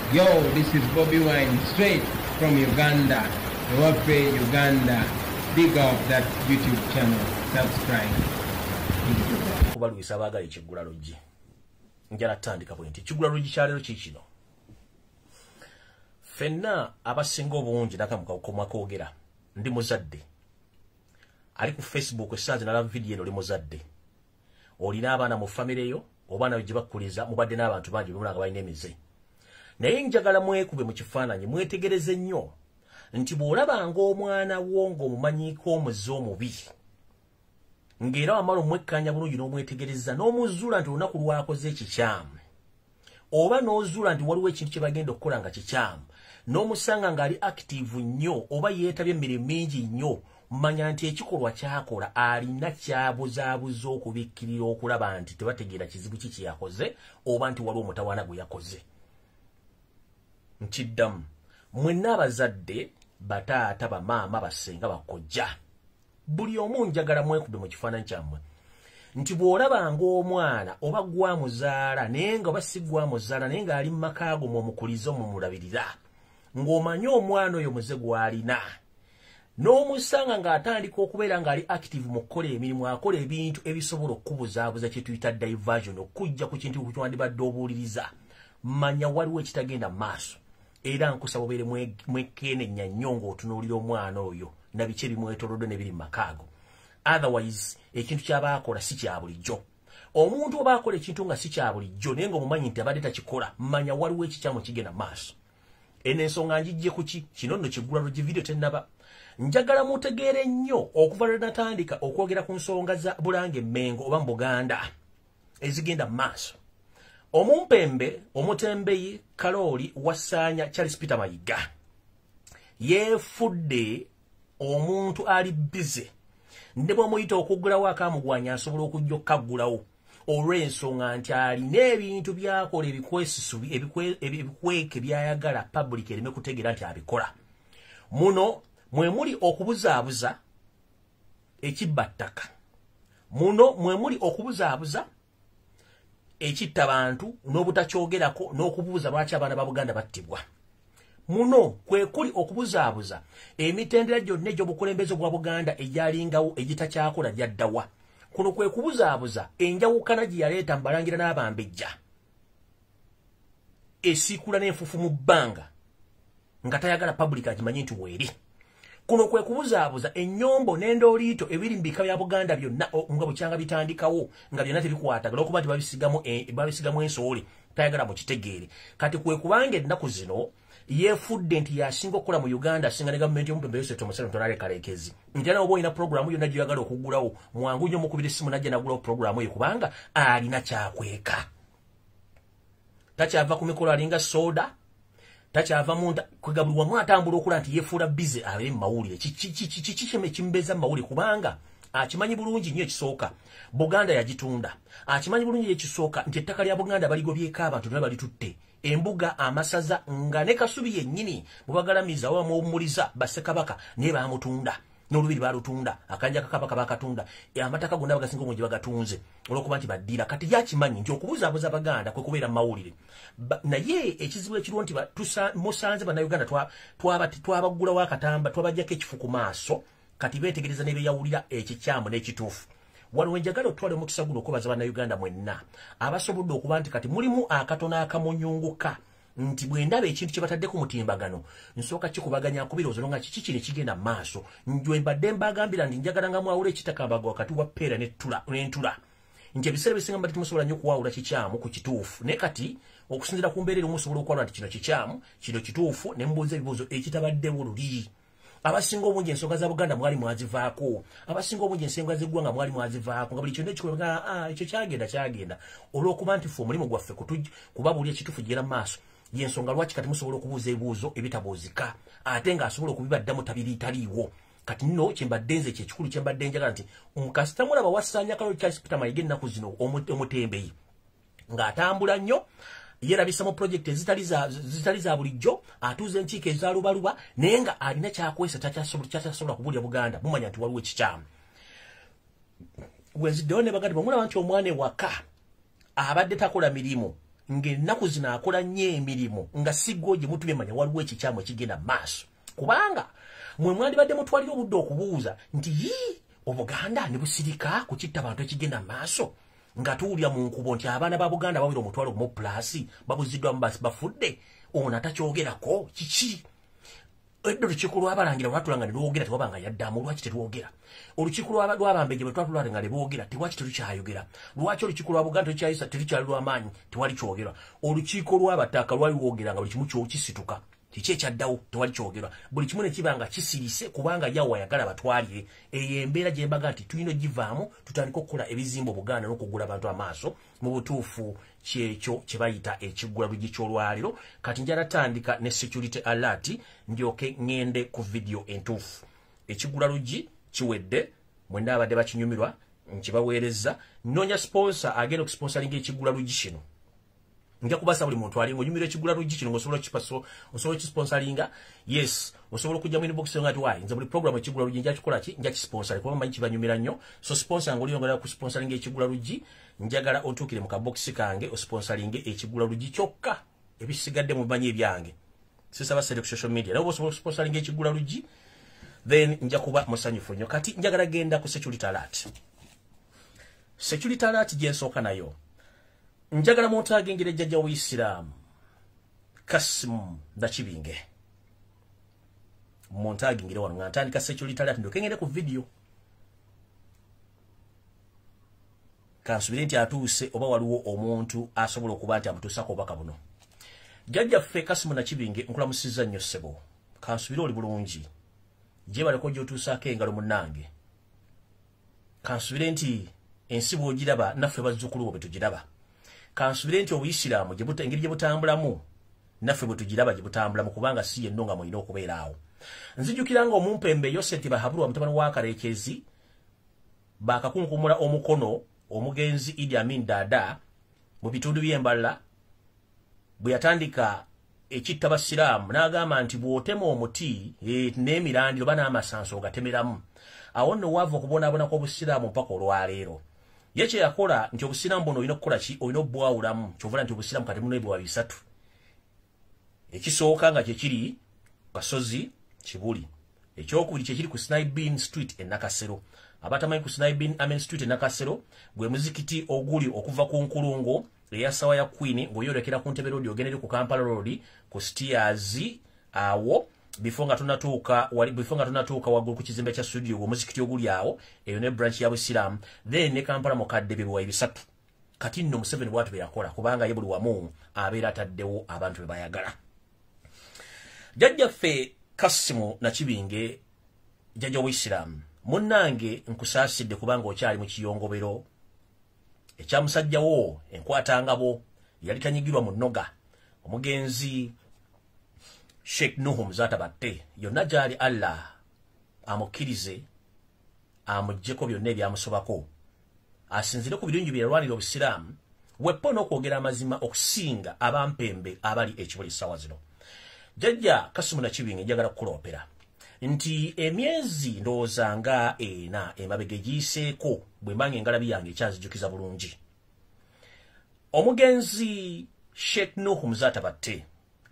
Yo, this is Bobby Wine, straight from Uganda. Ewafe Uganda. Big up that YouTube channel. Subscribe. Kubalwisa abaagala ekiggula luggi. Njala tandika bwe nti ekiggula luggi kya leero kikino. Ffenna abasinga obungi nakamukakomakoogera ndi muzadde. Ali ku Facebook essaazi nalaba vidiyo eno oli muzadde. Olina abaana mu famire yo, obaana gye bakuliza mubadde n'abantu bangi bemula nga balina emize. Naye njagala mwekube mu kifaananyi mwetegereze nnyo nti bw'olabanga omwana wo ng'omumanyiiko omuze omubi ng'era wamala omwekkaanya bulungi n'omwetegereza n'omuzuula nti olunaku lwakoze ekikyamu oba n'ozuula nti waliwo ekintu kye bagenda okukola nga kikyamu n'omusanga ng'ali active nnyo oba yeetabye emirimu mingi nnyo, manya nti ekikolwa kyakola alina kyabuzaabuza okubikkirira okulaba nti tebategeera kizibu ki kye yakoze oba nti waliwo omutawaana gwe yakoze. Nkiddamu, mwenna abazadde, bataata, bamaama, basenga, bakojja, buli omu njagala mwekube mu kifaananyi kyammwe nti bw'olabanga omwana oba gwamuzaala naye nga oba si gwamuzaala naye ng'ali mu maka go mw'omukuliza omumulabirira ng'omanyi omwana oyo muze gw'alina n'omusanga ng'atandika okubeera ng'ali active mu kukola emirimu, akola ebintu ebisobola okukubuzaabuza kye tuyita diversion, okujja ku kintu kyewandibadde obuuliriza, manya waliwo ekitagenda mu maaso. Era nkusaba obeere mwekeenenya nnyo ng'otunuulira omwana oyo na biki ebimwetoolodde n'ebiri mu maka ago. Otherwise ekintu ky'aba akola si kya bulijjo. Omuntu oba akola ekintu nga si kya bulijjo naye ng'omumanyi nti abadde takikola, manya waliwo ekikyamu kigenda mu maaso. Eno ensonga njijje ku ki? Kino nno kiggula luggi, vidiyo tennaba. Njagala mutegeere nnyo okuva lwe natandika okwogera ku nsonga za Bulange Mmengo oba mu Buganda ezigenda mu maaso. Omumpembe omutembeyi Kalooli Wasaanya Charles Peter Mayiga yeefudde omuntu ali busy, ne bw'omuyita okuggulawo akamugwanya asobola okujja okkaggulawo olw'ensonga nti alina ebintu by'akola ebikwesisu ebikweke by'ayagala public ereme kutegeera nti abikola. Muno mwe muli okubuzaabuza ekibba ttaka, muno mwe muli okubuzaabuza ekitta bantu n'obutakyogerako n'okubuuza lwaki abaana ba Buganda battibwa. Muno kwe kuli okubuzaabuza emitendera gyonna egy'obukulembeze bwa Buganda egyalingawo egitakyakola gyaddawa. Kuno kwe kubuzaabuza enjawukana gye yaleeta mu Balangira n'Abambejja esiikula n'enfuufu mu bbanga nga tayagala public agimanye nti weeri. Kuno kwe kubuzaabuza ennyombo n'endooliito ebiri mu bika bya Buganda byonna nga bukyanga bitandikawo nga byonna tebikwatagana okuba nti babisigamu ensoole, tayagala mukitegeere. Kati kwe kubanga ennaku zino yeefudde nti yasinga okukola mu Uganda, asinga ne gavumenti y'omupembe Yosef Tomusero Tonale Kalekezi, nti era oba olina puroguramu yonna gy'oyagala okuggulawo, mwangu nnyo mukubira essimu najja naggulawo puroguramu eyo, kubanga alina kyakweka. Takyava ku mikolo, alinga soda, takyava munda kwega buli wamu atambula okula nti yeefuula busy abeere mu mawulire. Kiki ekimbeeza mu mawulire? Kubanga akimanyi bulungi nnyo ekisooka Buganda yagitunda, akimanyi bulungi ekisooka nti ettaka lya Buganda baligobyeko abantu naye balitutte, embuga, amasaza, nga ne Kasubi yennyini bwebagalamiza oba muwummuliza bassekabaka naye baamutunda, n'olubiri balutunda, akanja kakabaka bakatunda, amataka gonna bagasinga obungi bagatunze olw'okuba nti baddira. Kati yakimanyi nti okubuzaabuza Baganda kwe kubeera mu mawulire. Naye ekizibu ekiriwo nti musanze Bannayuganda twabaggulawo akatamba, twabajjako ekifu ku maaso, kati beetegereza ne beeyawulira ekikyamu n'ekituufu. Waliwo njagala otwale omukisa guno okwebaza Bannayuganda mwenna abasobodde okuba nti kati mulimu akatono akamunyunguka nti bwe ndaba ekintu kye batadde ku mutimbagano nsooka kikubaganya kubirowoozo nga kiki kino ekigenda mu maaso. Njwe mbadde mbagambira nti njagala nga mwawula ekitakambaga wakati wa ppeera n'entula, nti ebiseera ebisinga mbadde temusobola nnyo okuwawula kikyamu ku kituufu, naye kati okusinziira ku mbeera erimu musobola okwawula nti kino kikyamu, kino kituufu, ne mubuuza ebibuuzo ekitabaddewo luli. Abasinga obungi ensonga za Buganda mwali mwazivaako, abasinga obungi ensonga z'eggwanga mwali mwazivaako, nga buli kyonna ekikolwa ekyo kyagenda kyagenda, olw'okuba nti ffe omulimu gwaffe kubabuulira ekituufu gigenda mu maaso. Yensonga lwaki kati musobola okubuuza ebibuuzo ebitabuuzika ate ng'asobola okubibaddamu tabiri taliiwo. Kati nno kyembadde nze kyekikulu kyembadde njagala nti kasita mulaba Wasaanya Kaloli Charles Peter Mayiga ennaku zino omutembeyi ng'atambula nnyo, yerabisa mu project ezitali za bulijjo, atuuza enkiiko ezalubaluba, naye nga alina kyakwesa kyakyasobola kubuulira Buganda, mumanya nti waliwo ekikyamu. Wenziddewo ne baganda bwemulaba nti omwana ewaka abadde takola mirimu Ng'ennaku zino akola nnyo emirimu nga siggo gye mutumye, manya waliwo ekikyamu ekigenda mu maaso. Kubanga mwe mwandibadde mutwalira obudde okubuuza nti yii, Obuganda ne busirika ku kitta abantu ekigenda mu maaso, nga tuwulira mu nkubo nti abaana ba Buganda bawera 10,000 plus babuziddwamu, bafudde, ono atakyogerako kiki? Edda olukiiko lw'abalangira lwatulanga ne lwogera, tewabanga yaddamu. Lwaki tetwogera? Olukiiko lw'abambejja bwe twatulanga nga ne boogera, tewaki tetukyayogera? Lwaki olukiiko lwa Buganda terukyayisa, terukyali lw'amaanyi, tewali kyogerwa? Olukiiko lw'abataka lwali lwogera nga buli kimu kisituka. Kiki ekyaddawo? Tewali kyogerwa, buli kimu ne kiba nga kisirise, kubanga yawe ayagala batwalire. Eyo embeera gye mbaga nti tulina ogivaamu, tutandike okukola ebizimba Obuganda n'okugula abantu amaaso. Mu butuufu kyekyo kye bayita ekiggula luggi ky'olwaliro. Kati njala tandika ne security alert, ndyoke ŋŋende ku vidiyo entuufu. Ekiggula luggi kiwedde, mwenna abadde bakinyumirwa nkibaweereza. Nnoonya sponsor agenda okusponsoringa ekiggula luggi kino. Nja kubasa buli muntu ali ng'onyumira ekigula luggi kino, ng'osobola okipaso, osobola okisponsoringa. Yes, osobola okujja mu inbox nga ti wayi, nze buli program ekigula luggi nja kikola ki, nja kisponsor, kuba manyi kibanyumira nnyo. So sponsor ng'oli yongera kusponsoringa ekigula luggi, njagala otuukire mu kabokisi kange osponsoringe ekigula luggi kyokka, ebisigadde mumanyi ebyange, sisaba sente ku social media. Naye oba osobola okusponsoringa ekigula luggi, then nja kuba musanyufu nnyo. Kati njagala genda ku security alert. Security alert gye nsooka nayo, njagala muntagingire jjajja w'Isiraamu Kasimu Nakibinge. Muntagingire wano nga ntandika security alert, ndyoke ngende ku video. Kansubire nti atuuse, oba waliwo omuntu asobola okuba nti amutuusako obubaka buno. Jjajjaffe Kasimu Nakibinge, nkulamusizza nnyo ssebo, kansubire oli bulungi, gyebaleko gy'otuusaako engalo munnange. Kansubire nti ensi bw'ogiraba naffe bazzukulu bo bwe tugiraba. Kansubire nti obuyisiraamu engeri gye butambulamu naffe bwe tugiraba gye butambulamu, kubanga si yenno nga mulina okubeera awo. Nzijukira nga omumpembe Yoseti Bahabulwa mutabani wa Karekezi bakakunkumula omukono omugenzi Idi Amin Dada mu bitundu by'Embalala, bwe yatandika ekitta basiraamu n'agamba nti bw'otema omuti n'emirandiro oba n'amasanso ogatemeramu. Awo nno waava okubonaabona kw'obusiraamu mpaka olwaleero. Ye kye yakola nti obusiraamu buno olina okukola ki, olina obwawulamu. Kyovula nti obusiraamu kati muno ebibwa bisatu, ekisooka nga kyekiri Kasozi Kibuli, ekyokubiri kyekiri ku Snaibin Street e Nakasero. Abatamanyi ku Snaibin Amen Street e Nakasero gwe muzikiti oguli okuva ku nkulungo eya sawa ya Queen ng'oyolekera ku Ntebe Road, ogendere ku Kampala Road ku stairs awo, before nga tunatuuka wali, before nga tunatuuka waggulu ku kizimbe kya studio, omuzikiti oguli awo, eyo ne branch ya Busiraamu. Then ne Kampala mukadde bibwa ebisatu. Kati nno Museveni bw'atyo bwe yakola, kubanga ye buli wamu abeera ataddewo abantu be bayagala. Jjajjaffe Kasimu Nakibinge, jjajja w'Isiraamu munnange, nkusaasidde kubanga okyali mu kiyongobero ekya musajjawo enkwatangabo yali tanyigirwa mu nnoga, omugenzi Sheikh Nuhu Muzaata Batte. Yonna gy'ali Allah amukkirize, amuggyeko byonna ebyamusobako, asinzire ku birungi bye yalwanira obusiraamu, weppo n'okwogera amazima okusinga abampembe abali ekibuli essaawa zino. Jjajja Kasimu Nakibinge, njagala kukuloopera nti emyezi ndowooza nga 4 emabega egiyiseeko, bwe mbanga engalabi yange ekyanzijukiza bulungi, omugenzi Sheikh Nuhu Muzaata Batte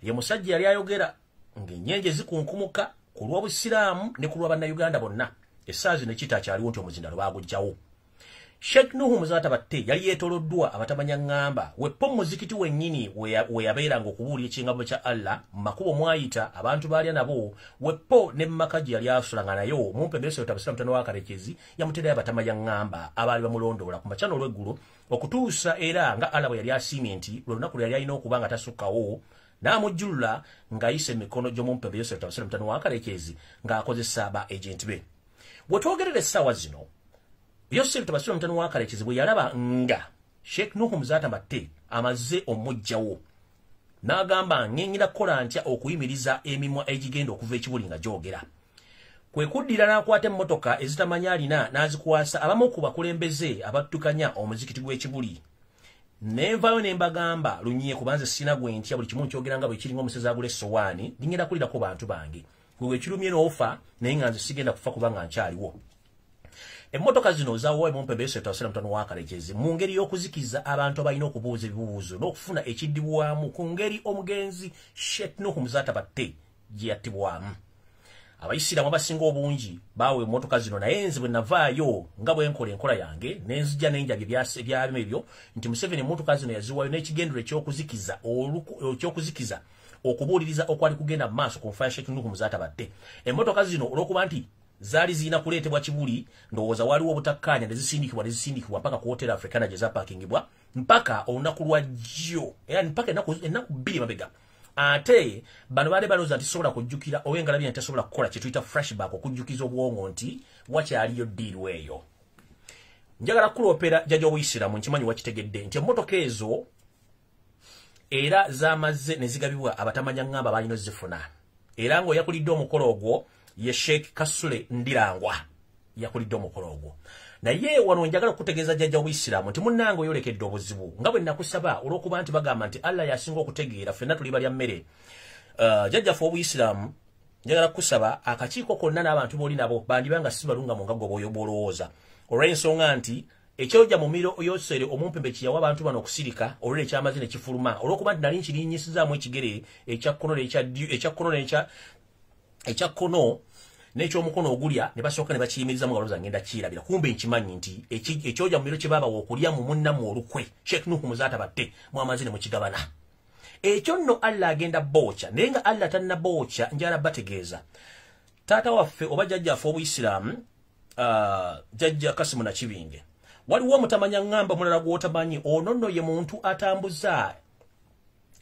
ye musajja yali ayogera ng'ennyenje zikunkumuka ku lw'obusiraamu ne ku lw'abannayuganda bonna. Essaawa zino ekitakyaliwo nti omuzindalo baagugjawo. Sheikh Nuhu Muzaata Batte yali yeetooloddwa abatamanya ŋŋamba. Weppo mu muzikiti wennyini we yabeeranga okubuulira ekingabo kya Allah, mu makubo mwayita abantu baalya nabo, weppo ne mu maka gye yali asulanga nayo mumpembe Yosef Tabasira mutabani wa Karekezi yamuterayo abatamanya ŋŋamba abaali bamulondoola ku makya n'olweggulo, okutuusa era nga Allah bwe yali asiimye nti lwe lunaku lwe yali alina okuba nga tasukkawo, n'amujjulula ng'ayisa emikono gy'omumpembe Yosef Tabasira mutabani wa Karekezi ng'akozesa ba agenti be. Bwe twogerera essaawa zino, Yosef Tabasira mutabani wa Karekezi bwe yalaba nga Sheikh Nuhu Muzaata Batte amaze omuggyawo, n'agamba ŋŋennyina kukola ntya okuyimiriza emimwa egigenda okuva ekibuli nga gyogera. Kwe kuddira n'akwata emmotoka ezitamanya alina n'azikwasa abamu ku bakulembeze abattukanya omuzikiti gw'ekibuli. Nenvaayo ne mbagamba lunye, kubanze sina gwe ntya, buli kimu nkyogera nga bwe kiri ng'omusezi agula essowaani, ndingenda kulirako bantu bange. Gwe ekirumye n'ofa, naye nga nze sigenda kufa kubanga nkyaliwo. Emmotoka zino zawa Mumpembe Yosef Tabasira mutano wa Kalekezi mu ngeri y'okuzikiza abantu abalina okubuuza ebibuuzo n'okufuna ekiddibwamu ku ngeri omugenzi Sheikh Nuhu Muzaata Batte gye yattibwamu. Abayisiraamu abasinga obungi baawe emmotoka zino, naye nze bwe navaayo nga bwe nkola enkola yange ne nzija n'enjabye ebyabimu ebyo nti Museveni emmotoka zino yaziwaayo n'ekigendero ekyokuzikiza okubuuliriza okwali kugenda mu maaso ku nfa ya Sheikh Nuhu Muzaata Batte. Emmotoka zino olw'okuba nti zaali zirina kuleetebwa Kibuli, ndowooza waliwo obutakkaanya ne zisindikibwa mpaka ku Hotel Africana gye zapaakingibwa mpaka olunaku lwa jjo, era mpaka ennaku 2 mabega. Ate bano baali balowooza nti sobola kujjukira oba engalabi nti tasobola kukola kye tuyita flashback, okujjukiza obwongo nti wakyaliyo ddiiru eyo. Njagala kuloopera jjajja obuyisiraamu, nkimanyi wakitegedde nti emmotoka ezo era zamaze ne zigabibwa abatamanya ŋŋamba balina ozifuna, era ng'oyakulidde omukolo ogwo ye Sheikh Kasule Ndirangwa yakulidde omukolo ogwo. Naye wano njagala okutegeeza jjajja obuyisiraamu nti munnange oyolekedde obuzibu nga bwe nakusaba, olw'okuba nti bagamba nti Allah yasinga okutegeera, ffenna tuli balya mmere. Jjajjaffe obuyisiraamu, njagala kukusaba akakiiko konna n'abantu b'oli nabo bandibanga si balungamu nga gwe bw'olowooza, olw'ensonga nti ekyojja mu miro Yosere Omumpembe kye yawa abantu bano okusirika olw'era ekyamazi ne kifuluma, olw'okuba nti nali nkirinnyisizaamu ekigere ekya kkono n'ekyomukono ogulya ne basooka ne bakiyimirizamu nga balowooza ngenda kirabira. Kumbe nkimanyi nti ekyoja mu miro kye baabawa okulya mu munnammwe olukwe Sheikh Nuhu Muzaata Batte mwamaze ne mukigabana. Ekyo nno Allah agenda bookya, naye nga Allah tannabookya njala bategeeza taata waffe oba jjajjaffe obuyisiraamu, jjajja Kasimu Nakibinge, waliwo omutamanya ŋŋamba mulala gw'otamanyi. Ono nno ye muntu atambuza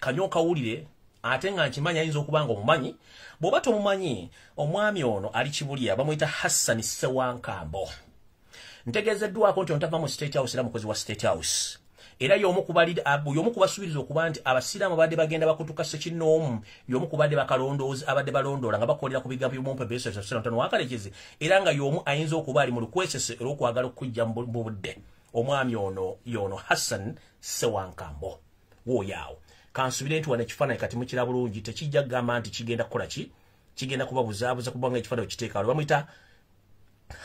kanywa kawulire, ate nga nkimanyi ayinza okuba nga omumanyi. Bw'oba tomumanyi, omwami ono ali Kibulya, bamuyita Hassan Ssewankambo. Ntegeezeddwako nti ono tava mu State House, era mukozi wa State House, era y'omu ku basuubiriza okuba nti abasiraamu abadde bagenda bakutuka ssekinnoomu, y'omu ku badde bakalondoozi abadde balondoola nga bakolera ku bigambo by'Omumpembe Yosef Tabasira mutano wa Kalekezi, era nga y'omu ayinza okuba ali mu lukwesese olw'okwagala okujja mu budde. Omwami ono y'ono Hassan Ssewankambo wooyaawo. Kansubire nti wano ekifaananyi kati mukira bulungi, tekijja kugamba nti kigenda kukola ki, kigenda kubabuzaabuza kubanga ekifaananyi kiteeka wano. Bamuyita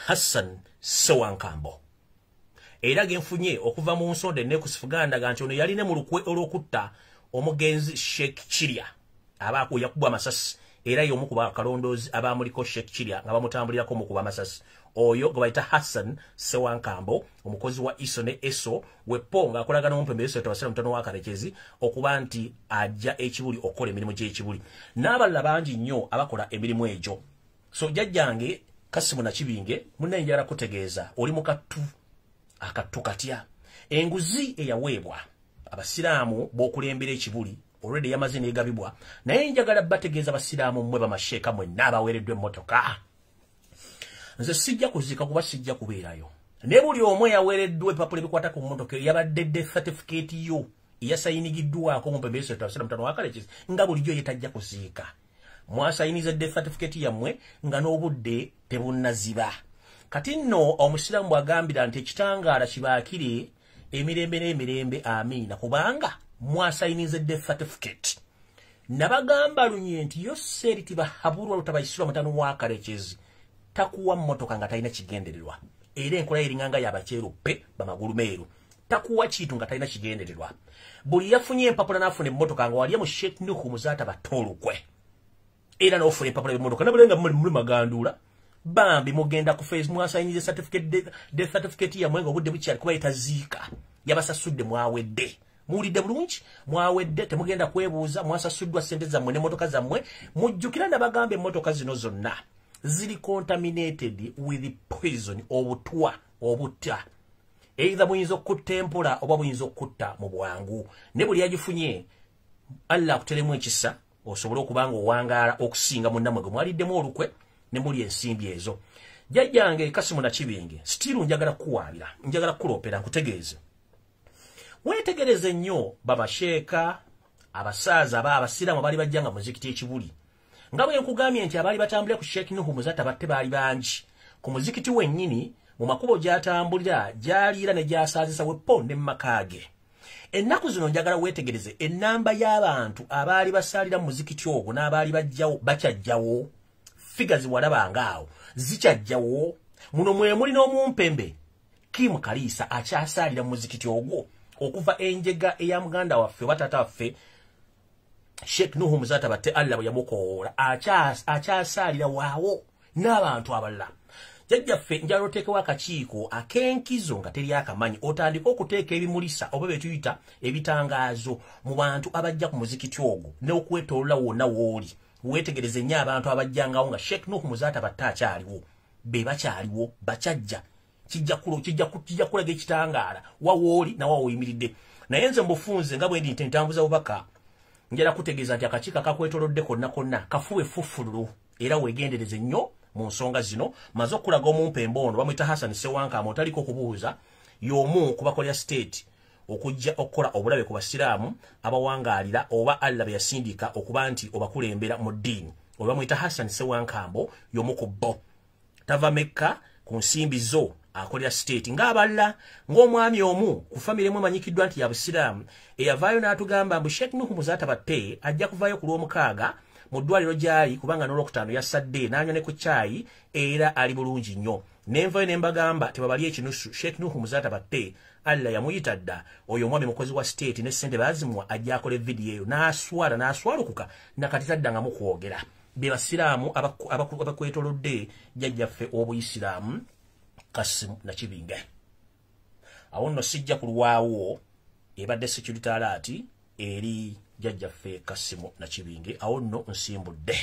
Hassan Ssewankambo, era genfunye okuva mu nsonda enneekusifu gandaga nti ono yalina mu lukwe olw'okutta omugenzi Sheikh Kirya abaako yakubwa amasasi, era y'omu ku bakalondoozi abamuliko Sheikh Kirya nga bamutambulirako omukuba amasasi. Oyo gwe bayita Hassan Ssewankambo, omukozi wa ISO ne ESO wepo ng'akolagana n'Omumpembe Yosef Tabasira mutano wa Kalekezi okuba nti ajja Ekibuli okukola emirimu gy'Ekibuli n'abalala bangi nnyo abakola emirimu egyo. So jjajjange Kasimu Nakibinge, munnaye njagala kutegeeza oli mu kattu akattu katya. Enguzi eyaweebwa abasiraamu b'okulembera Ekibuli olwedde yamaze n'egabibwa, naye njagala bategeeza abasiraamu mmwe bamasheeka mwenna abaweereddwa emmotoka, nze sijja kuziika kuba sijja kubeerayo, naye buli omu eyaweereddwa ebipapula ebikwata ku mmotoka yabadde death certificate yo eyasayinigiddwako Mumpembe Yosef Tabasira mutano wa Kalekezi nga bulijjo ye tajja kuziika. Mwasayiniza death certificate yammwe nga n'obudde tebunnaziba. Kati nno omusiraamu bw'agambira nti ekitangaala kibaakire emirembe n'emirembe, amiina, kubanga mwasayiniza death certificate. Nabagamba lunye nti Yoseri Tibahabulwa Lutabayisirwa mutano wa Kalekezi takuwa mmotoka nga talina kigendererwa, era enkola eringanga y'abakyeruppe bamagulu meeru, takuwa kintu nga talina kigendererwa. Buli yafunye empapula n'afuna emmotoka nga wali mu Sheikh Nuhu Muzaata Batte olukwe, era n'ofuna empapula y'emmotoka nabulenga muli maganduula bambi mugenda ku face mwasayiniza certificate death certificate yammwe nga obudde bukyali kuba yetaziika, yabasasudde mwawedde. Muwulidde bulungi, mwawedde, temugenda kwebuuza, mwasasuddwa ssente zammwe n'emmotoka zammwe. Mujjukira nabagamba emmotoka zino zonna ziri contaminated with poison, obutwa obutta, either buyinza okutta empola oba buyinza okutta mu bwangu. Ne buli yagifunye Allah akuteremu ekisa osobole okuba nga owangaala okusinga munnammwe gwe mwaliddemu olukwe ne muli ensimbi ezo. Jjajjange Kasimu Nakibinge, sitiru njagala kukuwaabira, njagala kukuloopera nkutegeeze. Weetegereze nnyo bamasheeka, abasaaza aba abasiraamu abaali bajja nga muzikiti Ekibuli. Nga bwe nkugambye nti abaali batambulira ku Sheikh Nuhu Muzaata Batte baali bangi. Ku muzikiti wennyini mu makubo gy'atambulira gy'aliira ne gy'asaazisa wepo ne mu maka ge. Ennaku zino njagala weetegereze ennamba y'abantu abaali basaalira mu muzikiti ogwo n'abaali bajjawo bakyajjawo. Figures walabanga awo zikyajjawo. Muno mwe muli n'omumpembe Kim Kalisa akyasaalira mu muzikiti ogwo okuva enjega eya muganda waffe oba taata waffe Sheikh Nuhu Muzaata Batte Allah bwe yamukowoola, akyasaalira waawo n'abantu abalala. Jjajjaffe njagala oteekewo akakiiko ak'enkizo nga teri akamanyi, otandike okuteeka ebimulisa oba bye tuyita ebitangaazo mu bantu abajja ku muzikiti ogwo n'okwetoolola wonna w'oli. Weetegereze nnyo abantu abajjangawo nga Sheikh Nuhu Muzaata Batte akyaliwo, be bakyaliwo bakyajja, kijja kulaga ekitangaala wa w'oli na wa w'oyimiridde. Naye nze mbufunze nga bwe ndi nti ntambuza bubaka, njala kutegeeza nti akakiiko akakwetoolodde konna konna kafuwe ffufululu, era weegendereze nnyo mu nsonga zino. Maze okulaga omumpembe ono bamuyita Hassan Ssewankambo, otaliko okubuuza, y'omu ku bakolera state okujja okukola obulabe ku basiraamu abawangaalira oba Allah be yasindika okuba nti obakulembera mu ddiini. Oyo bamuyita Hassan Ssewankambo, y'omu ku bo. Tava Mekka ku nsimbi zo, akolera state ng'abalala, ng'omwami omu ku famire emu emanyikiddwa nti ya busiraamu eyavaayo n'atugamba mbu Sheikh Nuhu Muzaata Batte ajja kuvaayo ku Lwomukaaga mu ddwaliro gy'ali, kubanga n'Olwokutaano yasadde n'anywa ne ku caayi era ali bulungi nnyo. Nenvayo ne mbagamba tebabali ekinusu, Sheikh Nuhu Muzaata Batte Allah yamuyita dda. Oyo omwami mukozi wa state ne ssente baazimuwa, ajja akola evidiyo eyo n'aswala n'aswalukuka nakati taddangamu kwogera. Be basiraamu abakwetoolodde jjajjaffe obuyisiraamu Kassim Nakibinge. Awo nno sijja kulwawo, ebadde security alert eri jjajjaffe Kassim Nakibinge. Awo nno nsimbudde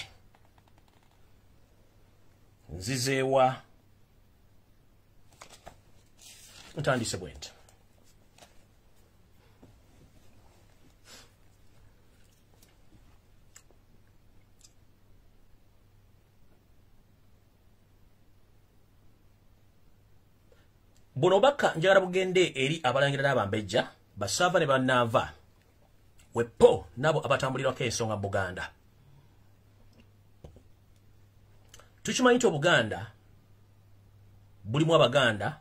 nzizeewa, ntandise bwe nti. Buno obubaka njagala bugende eri abalangira n'abambejja, basaava ne bannaava, wepo nabo abatambulirwako ensonga mu Buganda. Tukimanyi nti Obuganda bulimu Abaganda,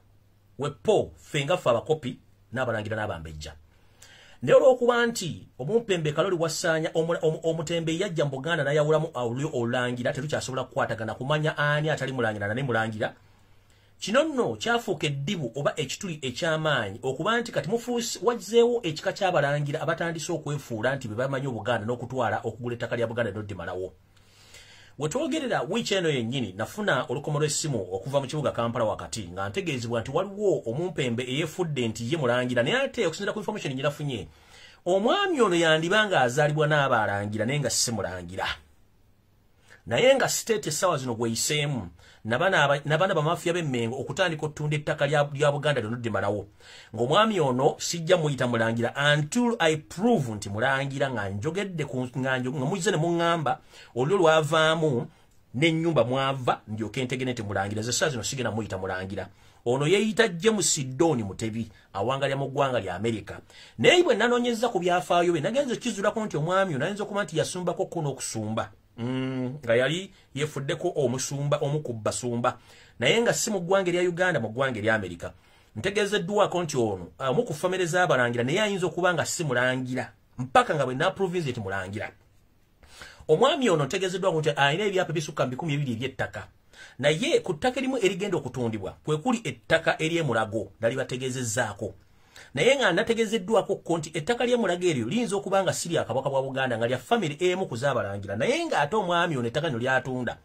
wepo ffe nga ffe abakopi n'abalangira n'abambejja. Naye olw'okuba nti omumpembe Kaloli Wasaanya omutembe yajja mu Buganda n'ayawulamu olulyo olulangira, tetukyasobola kukwatagana kumanya ani atali mulangira nane mulangira. Kino nno kyafuuka eddibu oba ekituli eky'amaanyi okuba nti kati mufuusi wazzeewo ekika ky'abalangira abatandise okwefuula nti be bamanyi Obuganda n'okutwala okugula ettaka lya Buganda n'oddimalawo. We twogerera wiiki eno yennyini nafuna olukomo lw'essimu okuva mu kibuga Kampala wakati nga ntegeezebwa nti waliwo omumpembe eyeefudde nti ye mulangira, naye ate okusinziira ku information gye nafunye, omwami ono yandiba ng'azaalibwa n'abalangira naye nga si mulangira. Naye nga state essaawa zino gweyiseemu nabana bamafiya b'Emmengo okutandika okutunda ettaka lya Buganda lyonna ddimalawo. Ng'omwami ono sijja muyita mulangira until I prove nti mulangira, nga njogedde nga muzze ne muŋŋamba olulyo lwavaamu n'ennyumba mwava ndyoke ntegere nti mulangira. Nze essaawa zino sigenda muyita mulangira. Ono yeeyita James Don Mutebi, awangalira mu ggwanga lya Amerika. Naye bwe nanoonyezza ku byafaayo bye nagenze okukizuulako nti omwami ono ayinza okuba nti yasumbako ko n'okusumba, nga yali yeefuddeko omusumba omu ku basumba, naye nga si mu ggwanga erya Uganda, mu ggwanga erya Amerika. Ntegeezeddwako nti ono omu ku famire z'abalangira, naye ayinza okuba nga si mulangira mpaka nga bwe naaprovinsi nti mulangira. Omwami ono ntegeezeddwako nti alina ebyapa ebisukka mu 20 eby'ettaka, naye ku ttaka erimu erigenda okutundibwa kwe kuli ettaka ery'Emulago nali bategeezezzaako. Naye nga nategeezeddwako ko nti ettaka ly'Emulago eryo liyinza okuba nga si lya Kabaka bwa Buganda, nga lya famire emu ku z'abalangira, naye ng'ate omwami ono ettaka lino ly'atunda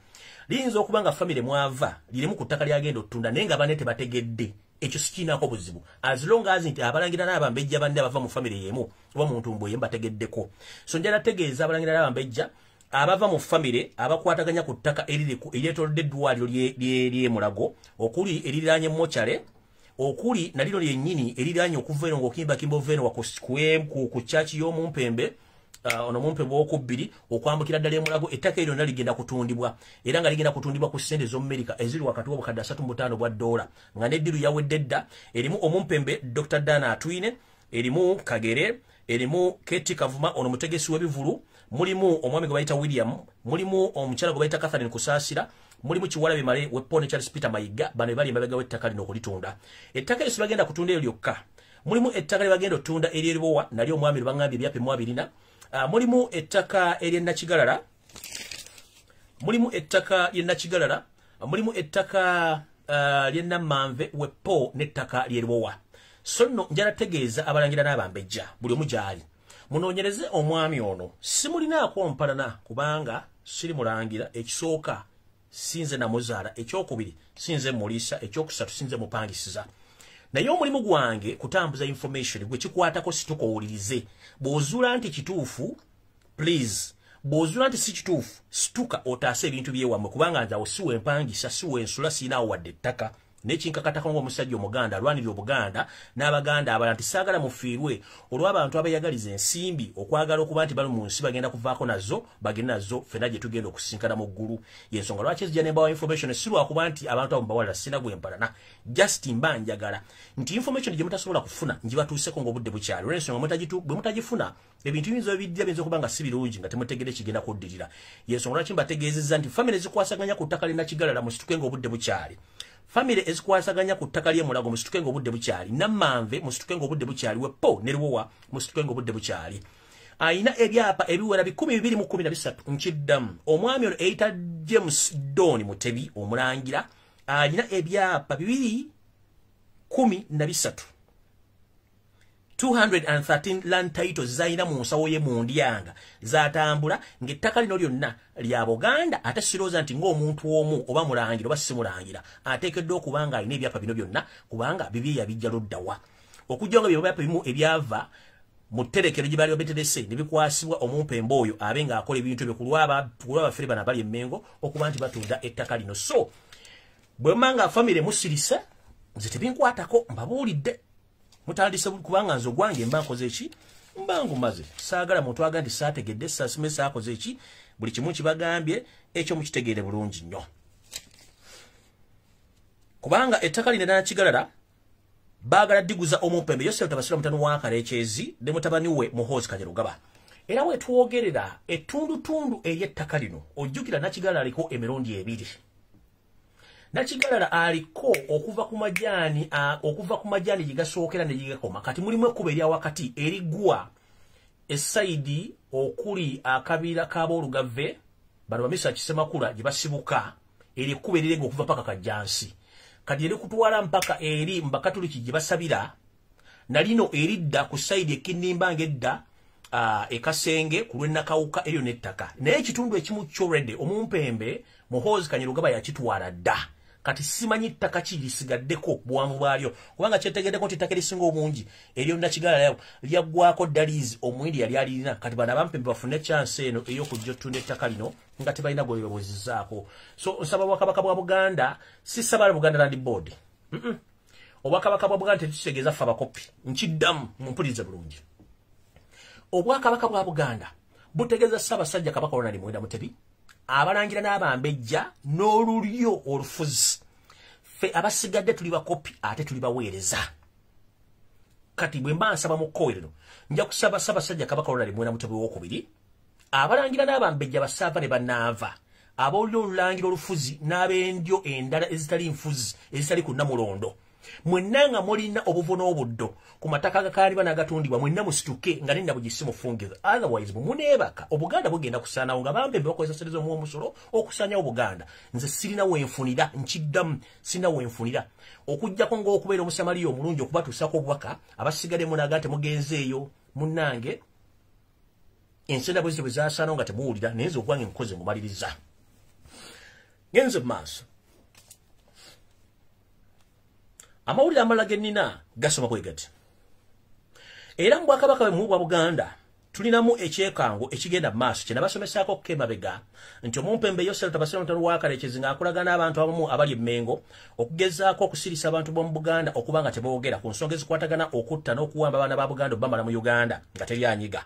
liyinza okuba nga famire mwava lirimu ku ttaka ly'agenda okutunda, naye nga banne tebategedde. Ekyo sikiinaako buzibu as long as nti abalangira n'abambejja banne abava mu famire y'emu oba mu ntumbo y'emu bategeddeko. So njagala tegeeza abalangira n'abambejja abava mu famire abakwataganya ku ttaka eryetoolodde eddwaliro ly'Emulago, okuli eririraanye Mochale, okuli na lino lyennyini eririraanye okuva eno ng'okimbakimba ova eno ku church y'omumpembe, ono mumpembe owokubiri okwambukira ddala Emulago. Ettaka eryo lyonna ligenda kutundibwa, era nga ligenda kutundibwa ku ssente ez'Omumerika eziri wakati w'obukadde 35 bwa ddoola, nga n'eddiru yawedde dda. Erimu omumpembe Dr. Dana Atwine, erimu Kagere, erimu Keti Kavuma ono mutegesi w'ebivulu, mulimu omwami gwe bayita William, mulimu omukyala gwe bayita Catherine Kusaasira, mulimu Kiwalabe Male wepo ne Charles Peter Mayiga. Bano bali emabega w'ettaka lino okulitunda. Ettaka eryo sibagenda kutunda eryo lyokka, mulimu ettaka lye bagenda okutunda ery'Eribowa, nalyo omwami lwe baŋŋambye ebyapa mwabirina. Mulimu ettaka ery'e Nakigalala, mulimu ettaka ly'e Nakigalala, mulimu ettaka ly'e Wepo n'ettaka ly'e. So nno njala tegeeza abalangira n'abambejja buli omu gy'ali, munoonyereze omwami ono. Simulinaako mpalana kubanga siri mulangira. Ekisooka, sinze namuzaala; ekyokubiri, sinze muliisa; ekyokusatu, sinze mupangisiza. Naye omulimu gwange kutambuza information. Gwe kikwatako, situka owulirize. Bw'ozuula nti kituufu, please. Bw'ozuula nti si kituufu, situka otaase ebintu byewammwe, kubanga nze awo si wempangisa, si wensula, siinaawo wadde ettaka. Nekinkakatako ng'omusajja Omuganda alwanirira Obuganda n'Abaganda abalala nti saagala mufiirwe olw'abantu abeeyagaliza ensimbi, okwagala okuba nti bali mu nsi bagenda kuvaako nazo, bagende nazo, ffenna gye tugenda okusinkana mu ggulu. Yensonga lwaki ezijja nembawa information. Si lwakuba nti abantu abo mbawalira, sina gwe mpalana, just mba njagala nti information gye mutasobola kufuna ngibatuuseko ng'obudde bukyali, olw'ensonga bwe mutagifuna ebintu biyinza ebijja biyinza okuba nga si birungi, nga temutegere kigenda kuddirira. Yensonga lwaki mbategeezezza nti famire zikwasaganya ku ttaka lye musituke ng'obudde bukyali. Famire ezikwasaganya ku ttaka ly'e Mulago, musituke ng'obudde bukyali. Nammanve, musituke ng'obudde bukyali. Wepo ne Luwowa, musituke ng'obudde bukyali. Ayina ebyapa ebiwera 213. Nkiddamu, omwami ono eyita James Don Mutebi omulangira alina ebyapa 213, 213 land titles zalina mu nsawo ye mu ndyanga zatambula, ng'ettaka lino lyonna lya Buganda. Ate sirowooza nti ng'omuntu omu, oba mulangira oba si mulangira, ateekeddwa okuba nga alina ebyapa bino byonna, kubanga bibye yabijja luddawa? Okujja nga byapa bimu ebyava mu tterekero gye baali babeterese ne bikwasibwa omumpembe oyo abe ng'akola ebintu ebyo ku lw'abafere bano abali Emmengo okuba nti batunda ettaka lino. So bwe mba nga famire musirise, nze tebinkwatako, mbabuulidde mutandise, kubanga nze ogwange mba nkoze eki, mba ngumaze. Saagala muntu aga nti saategedde, sasime, saakoze eki. Buli kimu kibagambye, ekyo mukitegeere bulungi nnyo, kubanga ettaka lino Nakigalala baagala diguza omumpembe Yosef Tabasira, mutano wa Kalekyezi, ne mutabani we Muhoozi Kainerugaba. Era wetwogerera, ettundutundu ery'ettaka lino, ojjukira Nakigalala aliko emirundi ebiri. Nakigalala aliko okuva ku majaani gye gasookera ne gye gakoma. Kati mulimu ekkubo erya wakati eriggwa e side okuli akabira k'aboolugave bano bamisa Kisemakula gye basibuka, eri ekkubo erirega okuva paka Kajjansi, kati erikutwala mpaka eri mu Bakatuliki gye basabira, nalino eridda ku side ekinnimba ng'edda ekasenge ku lw'ennakawuka eryo n'ettaka. Naye ekitundu ekimu kyoredde omumpembe Muhoozi Kainerugaba yakitwala dda. Kati simanyi ttaka ki lisigaddeko buwanvu bwalyo, kubanga kyetegeddeko nti ettaka erisinga obungi eryo Nakigalala lyaggwako ddaliizi Omuyindi yali alirina. Kati bano abampembe bafune chance eno ey'okujja ottunda ettaka lino nga tebalina gwebebuuzizaako. So nsaba Bwakabaka bwa Buganda, si sabala Buganda Land Board. Obwakabaka bwa Buganda tetutegeeza ffe abakopi. Nkiddamu, mumpulirize bulungi. Obwakabaka bwa Buganda butegeeza Ssaabasajja Kabaka Ronald Muwenda Mutebi, abalangira n'abambejja n'olulyo olufuzi. Ffe abasigadde tuli bakopi ate tuli baweereza. Kati bwe mba nsaba mu kkowerero, nja kusaba Ssaabasajja Kabaka Ronald Muwenda Mutebi owokubiri, abalangira n'abambejja basaava ne bannaava, ab'olulyo olulangira olufuzi n'ab'endyo endala ezitali nfuzi, ezitali ku Nnamulondo, mwenna nga mulina obuvo n'obuddo ku mataka agakaaliba n'agatundibwa, mwenna musituke nga nenna bugisi mufungiza. Otherwise bwe muneebaka, Obuganda bugenda kusaanawo nga bampembe bakozesa sente z'omuwa omusolo okusaanyawo Obuganda. Nze sirina wenfunira, nkiddamu, sirina wenfunira okuggyako ng'okubeera Omusamaliya omulungi okubatuusako obubaka. Abasigadde munaga nti mugenzeeyo, munnange, ensenda bwe zityo bwe zasaanawo nga temuwulira. Naye nze ogwange nkoze, ngumaliriza, ngenze mu maaso. Amawulire amalala ge nnina gasoma bwe gati. Era mu bwakabaka bwe mu bwa Buganda tulinamu ekyekango ekigenda mu maaso kye nabasomesaako ko emabega nti omumpembe Yosef Tabasira Mutano wa Kalekezi ng'akolagana n'abantu abamu abali Emmengo okugezaako okusirisa abantu b'omu Buganda okuba nga teboogera ku nsonga ezikwatagana okutta n'okuwamba abaana ba Buganda obbamala mu Uganda nga teryanyiga.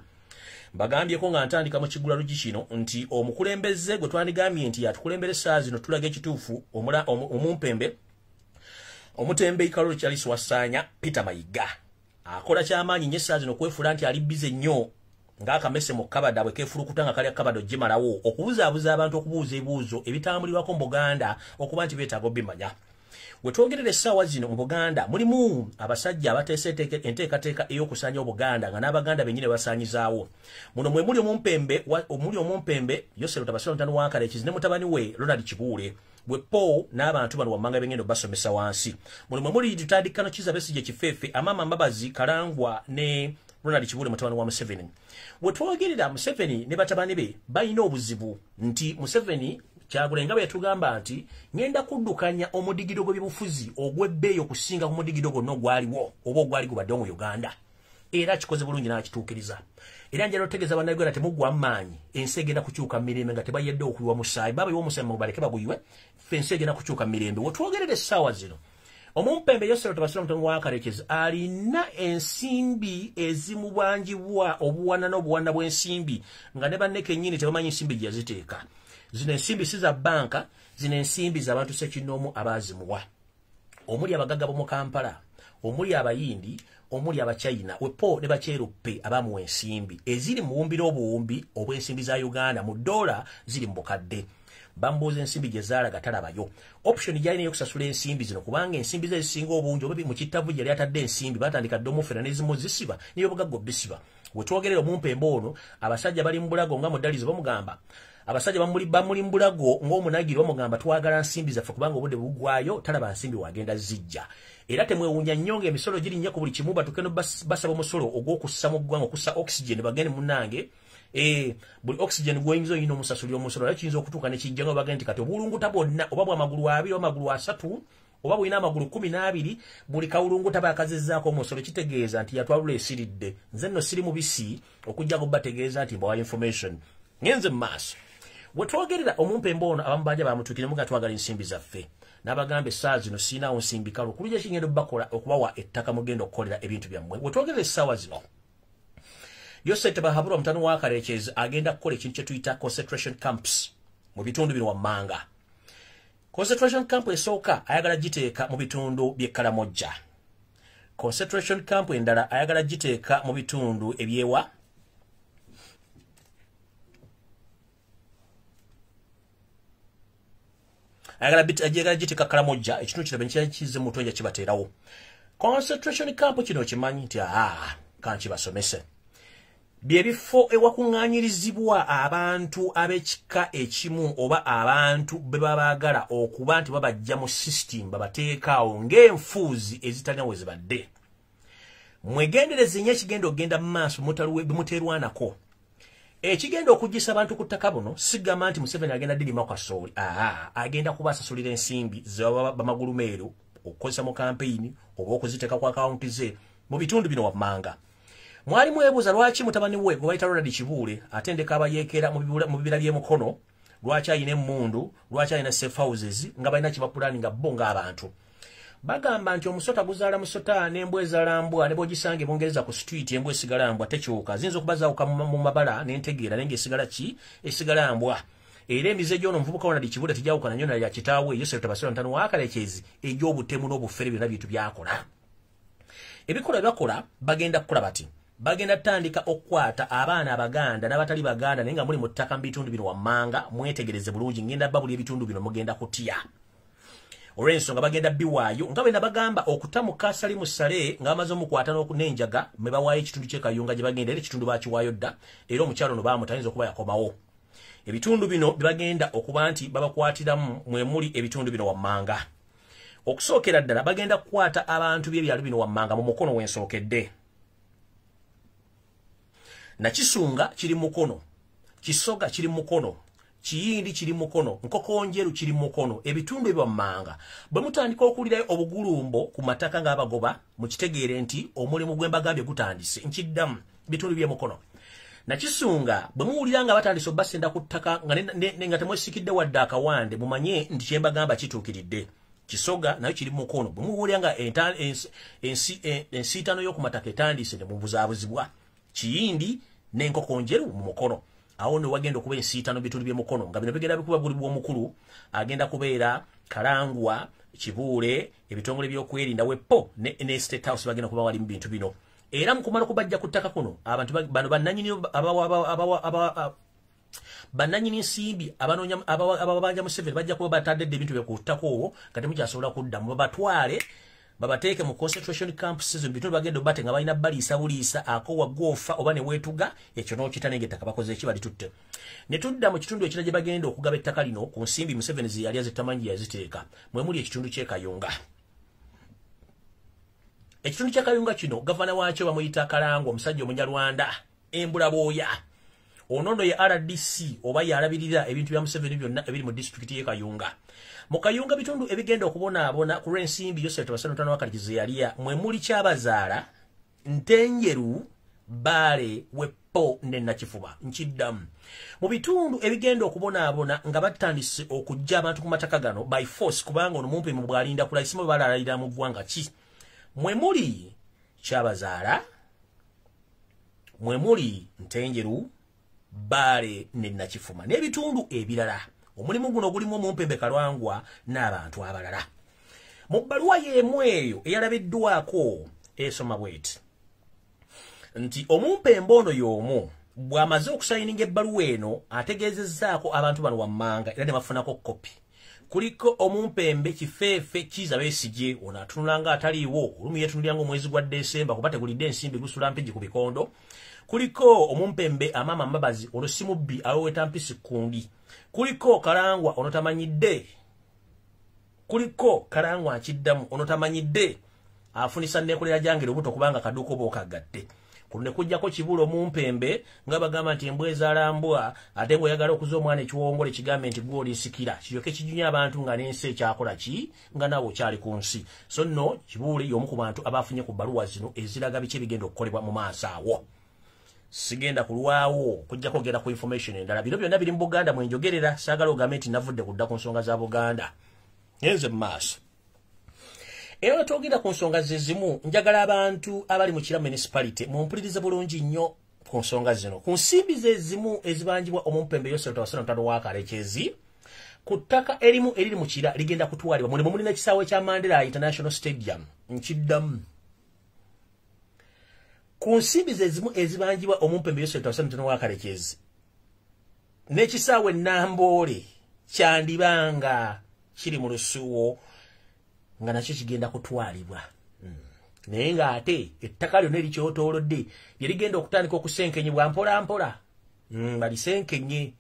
Mbagambyeko nga ntandika mu kigula lugi kino nti omukulembeze gwe twandigambye nti yatukulembera essaawa zino, tulaga ekituufu, omumpembe omutembeyi Kalolo Charles Wasaanya Peter Mayiga, akola kyamaanyi nnyo essaawa zino okwefuula nti ali busy nnyo ng'akamese mu kabada bwe keefulukuta nga kalya kabada ogimalawo, okubuzaabuza abantu, okubuuza ebibuuzo ebitambulirwako mu Buganda okuba nti beetaaga obimanya. Wetwogerera essaawa zino mu Buganda mulimu abasajja abateese enteekateeka ey'okusaanya Obuganda nga n'Abaganda bennyini basaanyizaawo. Muno mwe muli omumpembe Yosero Tabasira Ntano wa Karekezi ne mutabani we Ronald Kibuule bwe po n'abantu bano wammanga bengendo basomesa wansi. Muno mwe muli tutandikano Kizza Besigye Kifefe, Amama Mbabazi, Karangwa ne Ronald Kibuule mutabani wa Museveni. Wetwogerera Museveni ne batabani be balina obuzibu nti Museveni Kyagulanyi nga bwe yatugamba nti ngenda kuddukanya omudigido gw'ebyobufuzi ogw'ebbeeyi okusinga ku mudigido gwonna ogwaliwo oba ogwali gubaddewo mu Uganda. Era kikoze bulungi n'akituukiriza. Era njagala otegeeza Bannayuganda temuggwa maanyi, ensi egenda kukyuka mirembe nga tebayedde okuyiwa musaayi. Babayiwa omusaayi mubaleke baguyiwe, ffe ensi egenda kukyuka mirembe. Wetwogerera essaawa zino omumpembe Yosero Tabasira Mutano wa Karekezi alina ensimbi ezimubanjibwa obuwana n'obuwana bw'ensimbi nga ne banne kennyini tebamanyi nsimbi gye yaziteeka. Zino ensimbi si za banka, zino ensimbi z'abantu ssekinnoomu abaazimuwa. Omuli abagagga b'omu Kampala, omuli Abayindi, omuli Abachina, wepo ne Bakyeruppe abamuwa ensimbi eziri mu buwumbi n'obuwumbi obw'ensimbi za Uganda mu dola ziri mu bukadde. Bambuuza ensimbi gye zaalaga talabayo. Option gy'alina ey'okusasula ensimbi zino kubanga ensimbi ze ezisinga obungi oba mu kittavu gye yali atadde ensimbi batandika dda omufera n'ezimu zisiba n'ebyobugagga obisiba. Wetwogerera omumpembe ono abasajja bali mu bulago nga Mudalizo bamugamba abasajja bamuli mu bulago ng'omunagiro bamugamba twagala nsimbi zaffe kubanga obudde buggwayo talaba nsimbi wagenda zijja. Era temwewuunya nnyo ng'emisolo girinnya ku buli kimu batuke no basaba omusolo ogw'okussa mu ggwanga okussa oxygen bagende munnange. Buli oxygen gw'oyinza oyina omusasulira omusolo era kiyinza okutuuka ne kijja nga bagende nti kati obulunguta bwonna oba bw'amagulu abiri oba amagulu asatu oba bulina amagulu 12 buli kawulunguta bakazizzaako omusolo kitegeeza nti yatwalula esiridde. Nze nno siri mubisi okujjako bategeeza nti mbawa information. Ngenze mu maaso. Wetwogerera omumpembe ono abamubanja bamutuukire muga twagala ensimbi zaffe. N'abagamba essaawa zino siinaawo nsimbi kale okulujja kigenda obbakola okubawa ettaka mugenda okukolera ebintu byammwe. Wetwogerera essaawa zino Yosef Tabahabura Mutano wa Karekezi agenda kukola ekintu kye tuyita concentration camps mu bitundu bino wammanga. Concentration camp esooka ayagala giteeka mu bitundu by'e Kalamojja. Concentration camp endala ayagala giteeka mu bitundu ebyewa ayagala giteeka Kalamojja, ekitundu kiraba nkikize mu mutwe kibateerawo. Concentration camp kino kimanyi nti kankibasomese. Byebifo ewakuŋŋaanyirizibwa abantu ab'ekika ekimu oba abantu be babaagala okuba nti babajja mu system babateekaawo ng'enfuuzi ezitalina we zibadde. Mwegendereze nnyo ekigenda okugenda mu maaso muteerwanako. Ekigenda okuggyisa abantu ku ttaka buno sigamba nti Museveni agenda ddirima kasooli. Agenda kubasasulira ensimbi ze baba bamagulumeeru okukozesa mu kampeyini oba okuziteeka ku akawunti ze mu bitundu bino wammanga. Mwali mwebuuza lwaki mutabani we gwe bayita Ronald Kibuule atendeka abayeekera mu bibira by'emukono, lwaki ayina emmundu, lwaki ayina safe houses nga balina kye bapulaninga bo ng'abantu. Bagamba nti omusota guzaala musota n'embwa ezaala mbwa ne bw'ogisanga e Bungereza ku street embwa esigala mbwa tekyuka. Ziyinza okuba zaawuka mu mabala n'entegeera naye ng'esigala ki? Esigala mbwa. Era emize gy'ono omuvubuka Ronald Kibuule tegyawukana nnyo na ya kitaawe Yosef Tabasira Ntano wa Karekezi egy'obutemu n'obufere byonna bintu by'akola. Ebikolwa bye bakola bagenda kukola bati. Bagenda tandika okukwata abaana Abaganda n'abatali Baganda naye nga muli mu ttaka mu bitundu bino wammanga mwetegereze bulungi ngenda babuli ebitundu bino mugenda kutya. Olw'ensonga bagenda biwaayo nga bwe nabagamba okutamuka Salimu Saleh nga bamaze omukwata n'enjaga mwe bawaayo ekitundu ky'e Kayunga gye bagenda era ekitundu baakiwaayo dda era omukyalo ono baamuta ayinza okuba yakomawo. Ebitundu bino bye bagenda okuba nti babakwatiramu mwe muli ebitundu bino wammanga. Okusookera ddala bagenda kukwata abantu by'ebyalo bino wammanga mu mukono w'ensookedde. Nakisunga kiri mukono, Kisoga kiri mukono, Kiyindi kiri mukono, Nkokonjeru kiri mukono, ebitundu ebyo wammanga. Bwe mutandika okuwulirayo obugulumbo ku mataka ng'abagoba, mukitegeere nti omulimu gwe mbagambye gutandise. Nkiddamu, bitundu by'emukono. Nakisunga bwe muwulira nga batandise obbasenda ku ttaka nga temwesikidde wadde akawande, mumanye nti kye mbagamba kituukiridde. Kisoga nayo kiri mukono. Bwe muwulira nga ensiitano y'oku mataka etandise ne mubuzaabuzibwa. Kiyindi n'Enkokonjeru mu mukono. Awo ne wagenda okuba ensiitano bitundu by'emukono nga bino bigenda bikuba buli bw'omukulu agenda kubeera Karangwa, Kibuule, ebitongole by'okwerinda wepo ne State House bagenda kuba wali mu bintu bino. Era mu kumala kubajja ku ttaka kuno abantu bano bannannyini Bannannyini nsimbi abanoonya ababanja Museveni bajja kuba batadde ebintu bye ku ttaka olwo nga temukyasobola kuddamu, babatwale babateeke mu concentration camps mu bitundu bagenda obate nga balina baliisa buliisa akowa goofa oba ne weetuga ekyo n'okita naye ng'ettaka bakoze eki balitutte. Ne tudda mu kitundu ekirala gye bagenda okugaba ettaka lino ku nsimbi Museveni ze yali azitamanyi yaziteeka, mwe muli ekitundu ky'e Kayunga. Ekitundu ky'e Kayunga kino gavana waakyo bamuyita Kalangwa, omusajja Omunyarwanda embulabooya. Ono nno ye RDC oba yalabirira ebintu bya Museveni byonna ebiri mu disitulikiti y'e Kayunga. Mu Kayunga bitundu ebigenda okubonaabona ku lw'ensimbi Yosef Tabasano Wakalikize yaliya mwe muli Kyabazaala, Ntenjeru, Bbaale, Wepo ne Nakifuba. Nkiddamu, mu bitundu ebigenda okubonaabona nga batandise okuggya abantu ku mataka gano by force, kubanga ono mumpi mu bwalinda kulaisimu balalalira mu ggwanga ki, mwe muli Kyabazaala, mwe muli Ntenjeru, Bbaale ne Nakifuma n'ebitundu ebirala. Omulimu guno gulimu omumpembe Kalwangwa n'abantu abalala. Mu bbaluwa y'emu eyo eyalabiddwako esoma bw'eti nti omumpembe ono y'omu bw'amaze okusayininga ebbaluwa eno ategeezezzaako abantu bano wammanga era ne bafunako kopi. Kuliko omumpembe Kifeefe Kiiza Besigye, ono atunula nga ataliiwo, olumu yeetunulira ng'omwezi gwa Desemba kuba tegulidde ensimbi gusula mpigi ku bikondo. Kuliko omumpembe Amama Mbabazi, ono si mubbi aweweta mpisi kundi. Kuliko Kalangwa ono tamanyidde. Kuliko Kalangwa akiddamu ono tamanyidde afunisa neekolera gyange lubuto kubanga kaduuka oba okagadde. Kuno ne kujjako Kibula omumpembe nga bagamba nti embwa ezaalambwa ate ng'oyagala okuza omwana ekiwongole kigambe nti gwe olinsikira, kiryoke kijunye abantu nga n'ensi ekyakola ki nga naawe okyali ku nsi. So nno Kibuule y'omu ku bantu abafunye ku bbaluwa zino eziraga biki ebigenda okukolebwa mu maaso awo. Sigenda kulwawo kujjako ogenda ku information endala. Bino byonna biri mu Buganda mwe njogerera, saagala ogambe nti navudde kudda ku nsonga za Buganda. Ngenze mu maaso. Era nga twogera ku nsonga ze zimu, njagala abantu abali mu Kira Municipality mumpulirize bulungi nnyo ku nsonga zino. Ku nsimbi ze zimu ezibanjibwa omumpembe Yosef Tabasano wa Kalekezi, ku ttaka erimu eriri mu Kira ligenda kutwalibwa. Mulimu mulina ekisaawe kya Mandela International Stadium. Nkiddamu. Ku nsimbi ze zimu ezibanjibwa omumpembe Yosef Tabasano wa Kalekezi, n'ekisaawe Namboole kyandibanga kiri mu lusuwo nga nakyo kigenda kutwalibwa. Naye ng'ate ettaka lyonna erikyetoolodde lye ligenda okutandika okusenkenyebwa mpola mpola, balisenkenye.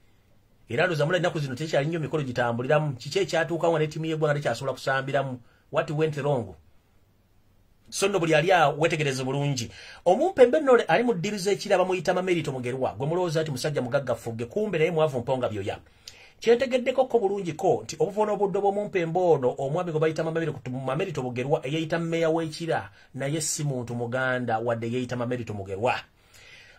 Era ndowooza mula ennaku zino tekyali nnyo mikolo gitambuliramu. Kiki ekyatuukawo ne ttiimu y'eggwanga tekyasobola kusambiramu? What went wrong? So nno buli ali awo weetegereze bulungi. Omumpembe nno ali mu ddiru z'ekira bamuyita Mamerito Mugerwa, gwe mulowooza nti musajja mugagga ffugge, kumbe naye mwavu mponga byoya. Kyentegeddeko ko bulungi ko nti obuvo n'obuddo bw'omumpembe ono omwami gwe bayita Mamerito Mugerwa eyeeyita mmeeya w'Ekira naye si muntu Muganda wadde yeeyita Mamerito Mugerwa.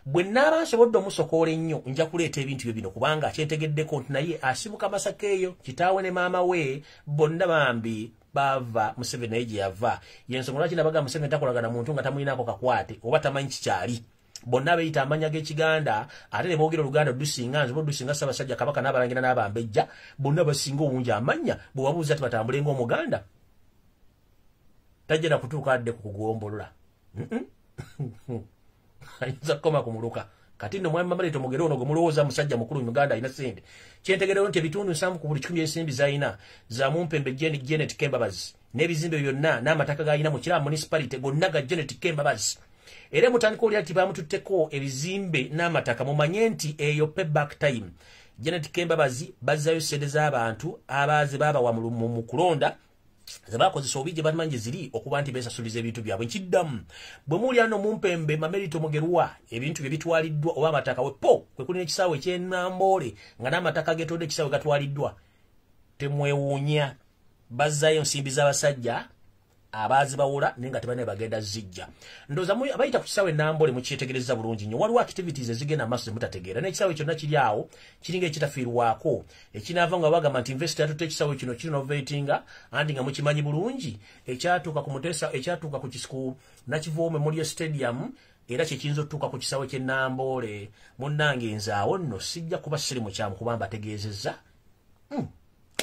Bwe nnaaba nsobodde omusokoola ennyo nja kuleeta ebintu bye bino, kubanga kyentegeddeko nti naye asibuka Masaka eyo, kitaawe ne maama we bonna bambi bava Museveni naye gye yava. Y'ensonga lwaki nabagamba Museveni takolagana muntu nga tamulinaako kakwate oba tamanyi kikyali. Bonna beeyita amannya g'Ekiganda ate ne boogera Oluganda olusinga nze oba olusinga Ssaabasajja Kabaka n'abalangira n'abambejja, bonna basinga obungi amannya bwe wabuuza nti batambule ng'Omuganda tajja na kutuuka adde ku kugombolola. Ayinza kukoma ku muluka. Kati nno mwami Mamerito Mugerwa ono gwe mulowooza musajja mukulu mu Uganda alina ssente, kyentegerewo nti ebitundu 70 ku buli 100 ensimbi z'alina za mumpembe Janet Kembabazi, n'ebizimbe byonna n'amataka g'alina mu Kira Municipality gonna ga Janet Kembabazi. Era mutandika olya nti bamututteko ebizimbe n'amataka, mumanye nti eyo payback time. Janet Kembabazi bazzayo ssente z'abantu abaaze baabawa mu kulonda ze bakozesa obubi gye bamanyi gye ziri okuba nti beesasuliza ebintu byabwe. Nkiddamu, bwe muwulira nno mumpembe Mamerito Mugerwa ebintu bye bitwaliddwa oba amataka we po kwe kuli n'ekisaawe eky'e Namboole nga n'amataka geetolodde ekisaawe gatwaliddwa, temwewuunya, bazzayo ensimbi z'abasajja abaazibawola naye nga tebalina bagenda zijja. Ndowooza abayita ku kisaawe Namboole mukyetegereza bulungi nnyo. Waliwo activities ezigenda maaso ze mutategeera, n'ekisaawe kyonna kiri awo kiringa ekitafiirwako ekinaava nga bagamba nti investor yatutte ekisaawe kino kirinovatinga, anti nga mukimanyi bulungi ekyatuuka ku Muteesa, ekyatuuka ku Kisiku Nakivubo Memorial Stadium era kyekiyinza okutuuka ku kisaawe ky'e Namboole. Munnange nze awo nno sijja kuba siri mukyamu kuba mbategeezezza.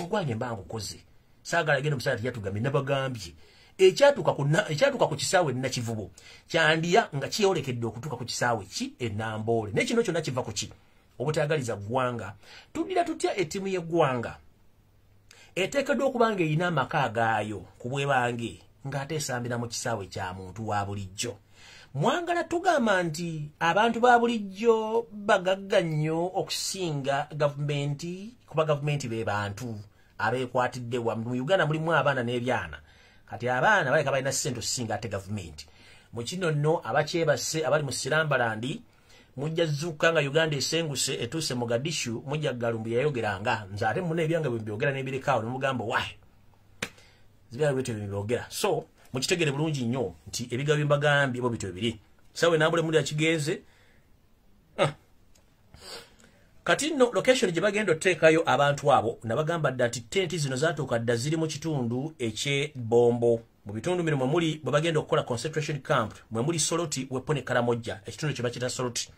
Ogwange mba ngukoze, saagala genda omusajja teyatugambye, nabagambye ekyatuuka ku kisaawe Nakivubo kyandiya nga kyeyolekedde okutuuka ku kisaawe ki e Namboole. Naye kino kyonna kiva ku ki? Obutayagaliza ggwanga. Tuddira tutya ettiimu y'eggwanga eteekeddwa okuba nga erina amaka agaayo ku bwebange ng'ate esambira mu kisaawe kya muntu wa bulijjo? Mwangala tugamba nti abantu ba bulijjo bagagga nnyo okusinga gavumenti, kuba gavumenti be bantu abeekwatidde wamu. Mu Uganda mulimu abaana n'ebyana, kati abaana baleka balina ssente okusinga ate gavumenti. Mu kino nno abakyebase abali mu Sirambalandi mujja zuuka nga Uganda esenguse etuuse Mogadishu, mujja Galumbu yayogeranga nze ate muna ebyange bwe mbyogera n'ebirekaawo ne mugamba wayi zibyala bwetyo bye mbyogera. So mukitegere bulungi nnyo nti ebigabo bye mbagambye bo bityo biri. Sawe nambule muli akigenze. Kati nno location gye bagenda oteekayo abantu abo nabagamba dda nti tenti zino zaatuuka dda ziri mu kitundu eky'e Bombo. Mu bitundu bino mwe muli bwe bagenda okukola concentration camp, mwe muli Soroti, Wepo ne Karamojja, ekitundu kye bakiyita Soroti.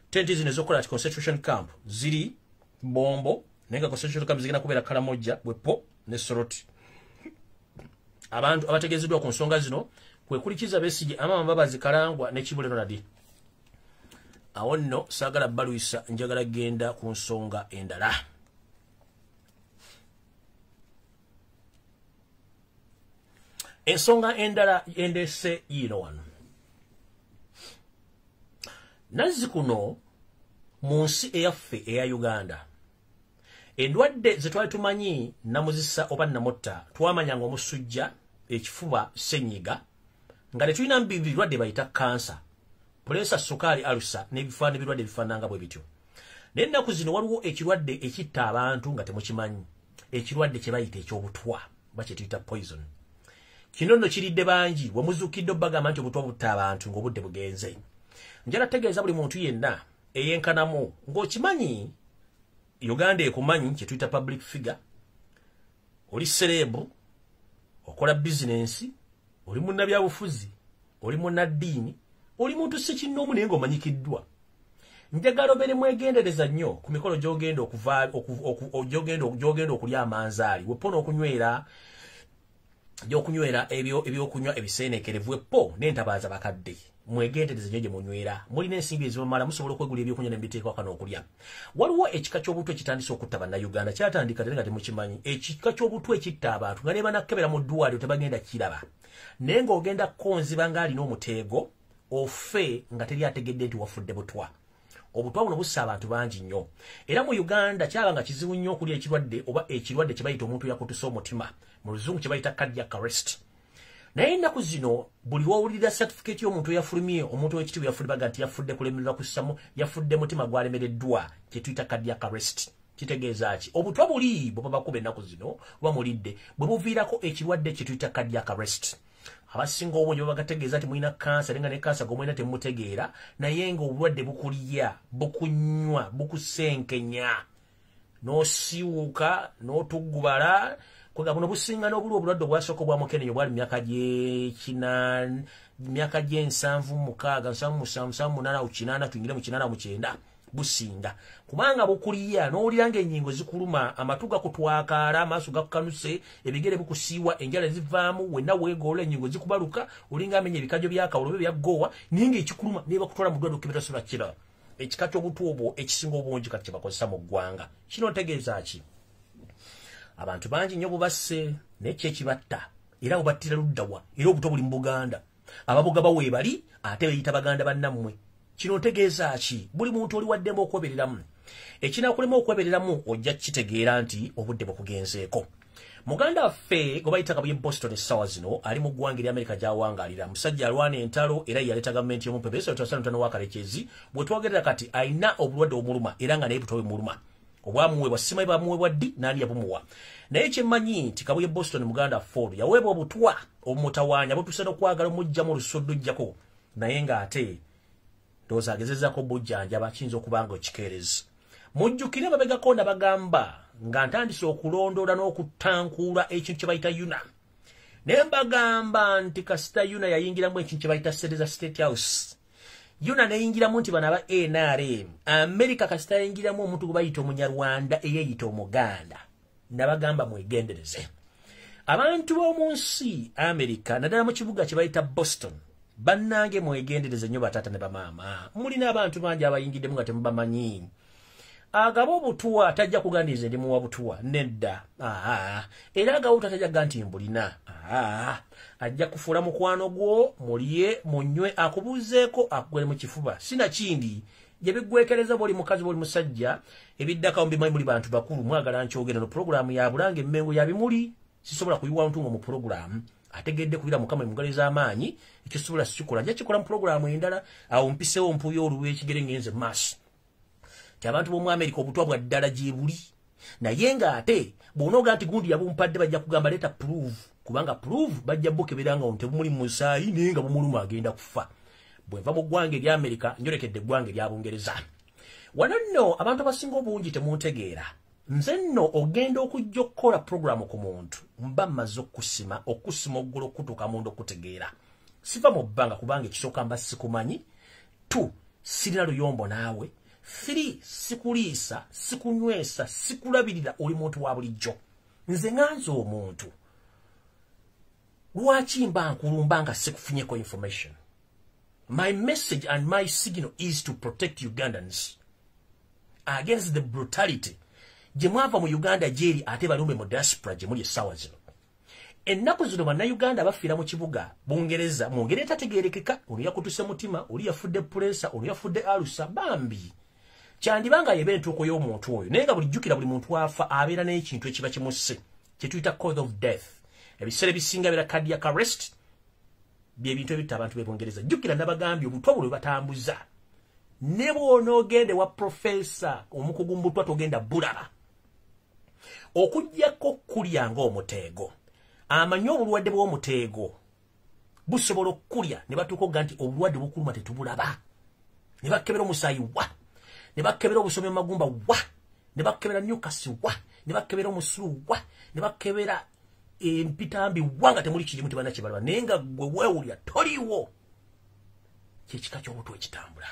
Tenti zino ez'okukola concentration camp ziri Bombo, naye nga concentration camp zigenda kubeera Karamojja, Wepo ne Soroti. Abantu abategeezeddwa ku nsonga zino kwe kuli Kizza Besigye, Amama Mbabazi, Karangwa ne Kibule Ronald. Awo nno saagala balwisa, njagala genda ku nsonga endala. Ensonga endala endese yiino wano. Nazzi kuno mu nsi eyaffe eya Uganda, endwadde ze twali tumanyi namuzisa oba namutta, twamanyanga omusujja, ekifuba, ssenyiga, nga tetulina birwadde bayita kansa, puleesa, sukaali, alusa n'ebifaananyi ebirwadde ebifaananga bwe bityo. Naye ennaku zino waliwo ekirwadde ekitta abantu nga temukimanyi, ekirwadde kye bayita eky'obutwa oba kye tuyita poison. Kino nno kiridde bangi, we muzuukidde obbagamba nti obutwa butta abantu ng'obudde bugenze. Njala tegeeza buli muntu yenna eyenkanamu ng'okimanyi Uganda ekumanyi kye tuyita public figure, oli celeb, okola bizinensi, oli munnabyabufuzi, oli munnaddiini, oli muntu ssekinnoomu naye ng'omanyikiddwa. Njagala obeere mwegendereza nnyo ku mikolo gy'ogenda okuva gy'ogenda okulya amanzaali, wepo n'okunywera gy'okunywera ebyokunywa ebiseeneekerevu, wepo n'entabaaza bakadde. Mwegendereze nnyo gye munywera. Mulina ensimbi ezibamala, musobola okwegula ebyokunywa ne mubiteekako kano okulya. Waliwo ekika ky'obutwa ekitandise okutta Bannayuganda, kyatandika ate nga temukimanyi. Ekika ky'obutwa ekitta abantu nga ne banakkebera mu ddwaliro tebagenda kiraba, naye ng'ogenda konziba ng'alina omuteego, ofe nga teri ategedde nti wafudde butwa. Obutwa buno bussa abantu bangi nnyo. Era mu Uganda kyaba nga kizibu nnyo okulya ekirwadde oba ekirwadde kye bayita omuntu yakutuse omutima, mu Luzungu kye bayita cardiac arrest. Naye ennaku zino buli w'owulira certificate y'omuntu eyafulumye, omuntu ow'ekitiibwa yafudde, baga nti yafudde kulemererwa kussamu, yafudde mutima gwalemereddwa, kye tuyita cardiac arrest. Kitegeeza ki? Obutwa buli bwe babakuba ennaku zino oba mulidde bwe buviirako ekirwadde kye tuyita cardiac arrest. Abasinga obungi babagategeeza nti mulina kansa, naye nga ne kansa gwe mulina temumutegeera, naye ng'obulwadde bukulya, bukunywa, bukusenkenya, n'osiiwuuka, n'otuggubala. Kwega buno businga n'obuli obulwadde obwasooka obwa mukenenya obwali mu myaka gy'e76, 77, 78, 80, tuyingire mu 89, businga. Kubanga bukulya n'owulira ng'ennyingo zikuluma, amatu gakutwakaala, amaaso gakukanuse, ebigere bikusiiwa, enjala zivaamu, wenna weegoola, ennyingo zikubaluka, olinga amenya ebikajjo bya kawolo oba ebya ggoowa, naye ng'ekikuluma naye bakutwala mu ddwaliro okukebera tosobola kukiraba. Ekika ky'obutwa obwo ekisinga obungi kati kye bakozesa mu ggwanga. Kino ntegeeza ki? Abantu bangi nnyo bubasse, naye ki ekibatta? Era bubattira ludda wa? Era obutwa buli mu Buganda. Ababugaba weebali ate beeyita Baganda bannammwe. Kino ntegeeza ki? Buli muntu oli waddembe okwebereramu. Ekinaakulema okwebereramu ojja kukitegeera nti obudde bukugenzeeko. Muganda waffe gwe bayita Kabuye Boston essaawa zino ali mu ggwanga erya Amerika gy'awangaalira. Musajja alwana entalo era ye yaleeta gavumenti y'omumpembe Yesu wa Kalekezi. Bwe twogerera kati alina obulwadde obumuluma era nga naye butwa bumuluma. Obwamuweebwa simanyi bamuweebwa ddi n'ani yabumuwa. Naye kye mmanyi nti Kabuye Boston muganda waffe ono yaweebwa obutwa obumutawaanya butuuse n'okwagala omuggyamu olusodde ojjako, naye ng'ate ndowooza agezezzaako bujjanjaba kiyinza okuba nga okikeerezi. Mujjukire mabegako nabagamba nga ntandise okulondoola n'okutankuula ekintu kye bayita UNAA. Naye mbagamba nti kasita UNAA yayingiramu ekintu kye bayita ssente za State House. UNAA neyingiramu nti bano aba NRM, America kasita yayingiramu omuntu gwe bayita Omunyarwanda eyeeyita Omuganda. Nabagamba mwegendereze. Abantu b'omu nsi America, naddala mu kibuga kye bayita Boston, bannange mwegendereze nnyo bataata ne bamaama. Mulina abantu bangi abayingiddemu nga temubamanyi. Agaba obutuwa tajja kugandiza ndi muwa butuwa nedda. Era agaba obutuwa tajja kuga nti mbulina. Ajja kufuula mukwano gwo, mulye, munywe, akubuuzeeko, akugwere mu kifuba. Sina kindi gye biggwekereza bw'oli mukazi bw'oli musajja, ebiddako mbimanyi muli bantu bakulu, mwagala nkyogera no pulogulaamu ya Bulange Emmengo ya bimuli, sisobola kuyiwa ntungo mu pulogulaamu. Ategedde kubira Mukama emugalo ez'amaanyi, ekyo sisobola sikikola, nja kikola mu pulogulaamu endala, awo mpiseewo mpuyo olw'ekigere ngenze mu maaso. Ti abantu b'omu Amerika obutwa bwa ddala gye buli. Naye ng'ate bw'onooga nti gundi yabumpadde bajja kugamba leeta proof, kubanga proof bajja bukebera nga tebumuli mu musaayi naye nga bumuluma agenda kufa. Bwe nva mu ggwanga erya Amerika njolekedde eggwanga erya Bungereza. Wano nno abantu abasinga obungi temuntegeera. Nze nno ogenda okujja okukola pulogulaamu ku muntu mba mmaze okusima oggula okutuuka munda okutegeera. Siva mu bbanga kubanga ekisooka mba sikumanyi. 2, sirina luyombo naawe. 3, sikuliisa, sikunywesa, sikulabirira, oli muntu wa bulijjo. Nze nganze omuntu. Lwaki mba nkulumba nga sikufunyeko information? My message and my signal is to protect Ugandans against the brutality. Gye mwava mu Uganda gyeri ate balumbe mu diaspora gye muli essaawa zino. Ennaku zino bannayuganda bafiira mu kibuga Bungereza mu ngeri etategeerekeka. Ono yakutuse mutima, oli yafudde puleesa, ono yafudde alusa, bambi. Kyandibanga yeba entuuko y'omuntu oyo, naye nga bulijjukira buli muntu afa abeera n'ekintu ekiba kimusse kye tuyita cause of death. Ebiseera ebisinga beera cardiac arrest, byebintu ebitta abantu b'e Bungereza. Jjukira nabagambye obutwa buno bwe batambuza. Ne bw'onoogenda ewa profesa omukugu mu butwa togenda bulaba. Okuggyako kulya ng'omuteego. Amanyi obulwadde bw'omuteego busobola okukulya ne batuuka okuga nti obulwadde bukuluma tetubulaba. Ne bakebera omusaayi wa, ne bakebera obusomi mu magumba wa, ne bakebera mucus wa, ne bakebera omusulu wa, ne bakebera empitambi wa nga temuli kirimu tebalina kye balaba, naye nga ggwe weewulira toliiwo. Kyekika ky'obutwa ekitambula,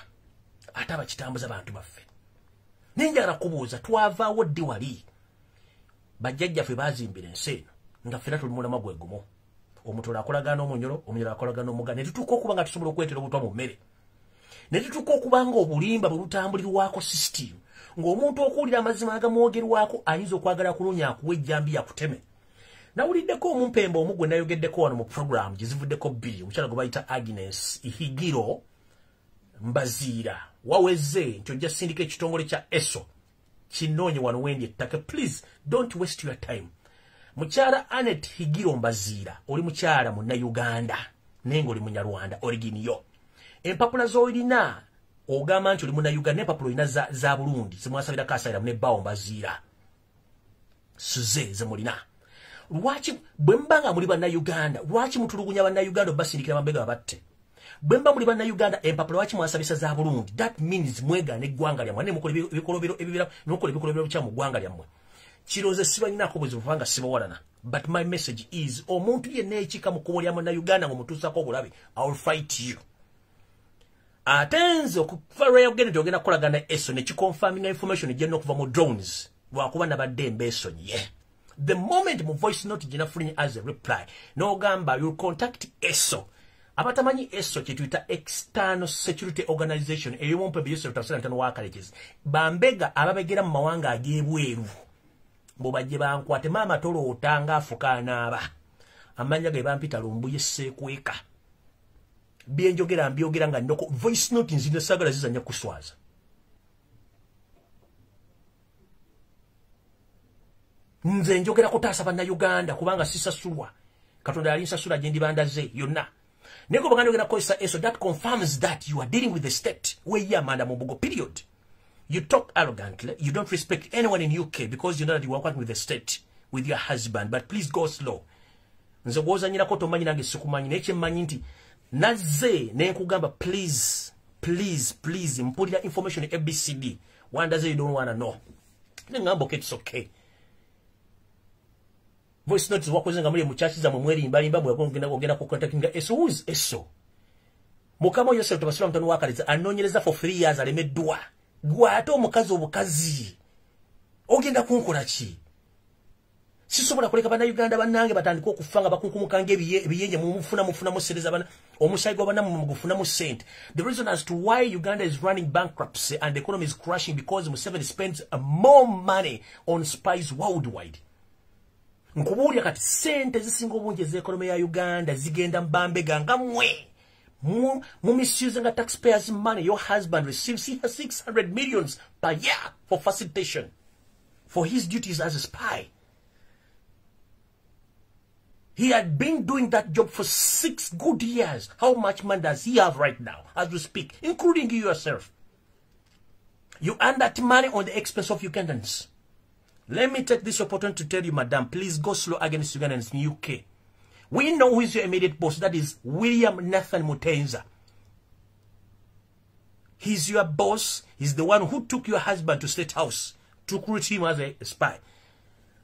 ate abakitambuza bantu baffe. Naye njagala kubuuza, twavaawo ddi wali? Bajjajjaffe baazimbira ensi eno nga ffenna tuli mulamwa gwe gumu. Omutoolo akolagana n'omunyolo, omunyolo akolagana n'omuganda. Ne tutuuka okuba nga tusobola okwetera obutwa mu mmere. Ne tutuuka okuba nga obulimba bwe butambulirwako system, ng'omuntu okuwulira amazima agamwogerwako ayinza okwagala kunoonya akuwa ejjambiya akuteme. Nawuliddeko omumpembe omu gwe nayogeddeko wano mu program gye zivuddeko bbiri, omukyala gwe bayita Agnes Ihigiro Mbaziira. Waweze nti ojja sindika ekitongole kya ESO kinoonye wano wendi ettaka. Please don't waste your time. Mukyala Anet Higiro Mbaziira, oli mukyala munnayuganda naye ng'oli munyarwanda originiyo. Empapula z'olina ogamba nti oli munnayuganda, n'empapula olina za Burundi zemwasabirako asayiramu ne bbaawo Mbaziira Suze ze mulina. Lwaki bwe muba nga muli bannayuganda, lwaki mutulugunya bannayuganda obasindikira bambega babatte? Bwe muba muli bannayuganda, empapula lwaki mwasabisa za Burundi? That means mwegaana eggwanga lyammwe, naye mukola ebikolobero ebibira, mukola ebikolobero bikya mu ggwanga lyammwe. Kirowooze sibalinaako buzibu kubanga sibawalana. But my message is, omuntu yenna ekika mu kkubo lya munnayuganda ng'omutuusaako obulabe, I will fight you. Ate nze okuva lweyogenda nti ogenda kukolagana ESO ne kiconfirminga information gyenna okuva mu drones, lwakuba nabadde mbeesonyiye. The moment mu voice note gye nafunye as a reply, n'ogamba you'll contact ESO. Abatamanyi ESO kye tuyita External Security Organization, ey'omumpembe Yosef Tafsira Ntano wa Kalekezi. Bambega ababegera mu mawanga ag'ebweru. Mbu bajje bankwate, maama toloota ng'afuka anaaba. Amannya ge bampita Lumbuye Sseekweka. Bye njogera mbyogera nga nnoko voice note nzina saagala zizannya kuswaza. Nze njogera kutaasa bannayuganda kubanga sisasulwa. Katonda yali nsasula gye ndibandaze yonna. Naye bwe bagenda kukozesa ESO, that confirms that you are dealing with the state. Weeyi amanda mu mbugo, period. You talk arrogantly, you don't respect anyone in UK because you know that you are working with the state, with your husband, but please go slow. Nze gw'ozannyirako tomanyi nange sikumanyi, naye kye mmanyi nti nazze ne nkugamba please, please, please, mpulira information ABCD. Wandaze you don't wanna know. Ne ngamba okay, it's okay. Voice notes wakoze nga muli mu church zammwe mwerimbalimba mwe ogenda ku contactinga ESO. Who is ESO? Mukama Yosef Tabasula Mutano wa Kaleza anoonyereza for 3 years alemeddwa. Gwe ate omukazi obukazi ogenda kunkola ki? Sisobola kuleka bannayuganda bannange batandika okufa nga bakunkumuka ng'ebiyenje mufunamu ssente z'abana omusaayi gw'abannammwe mugufunamu ssente. The reason as to why Uganda is running bankruptcy and the economy is crashing because Museveni spends more money on spies worldwide. Nkubuulira kati ssente zisinga obungi ez'economy ya Uganda zigenda mbambega nga mmwe. Mu misusing taxpayers' money. Your husband receives 600 millions per year for facilitation for his duties as a spy. He had been doing that job for 6 good years. How much money does he have right now, as we speak, including you yourself? You earn that money on the expense of Ugandans. Let me take this opportunity to tell you, madam, please go slow against Ugandans in UK. We know who is your immediate boss. That is William Nathan Mutenza. He's your boss. He's the one who took your husband to State House to recruit him as a spy.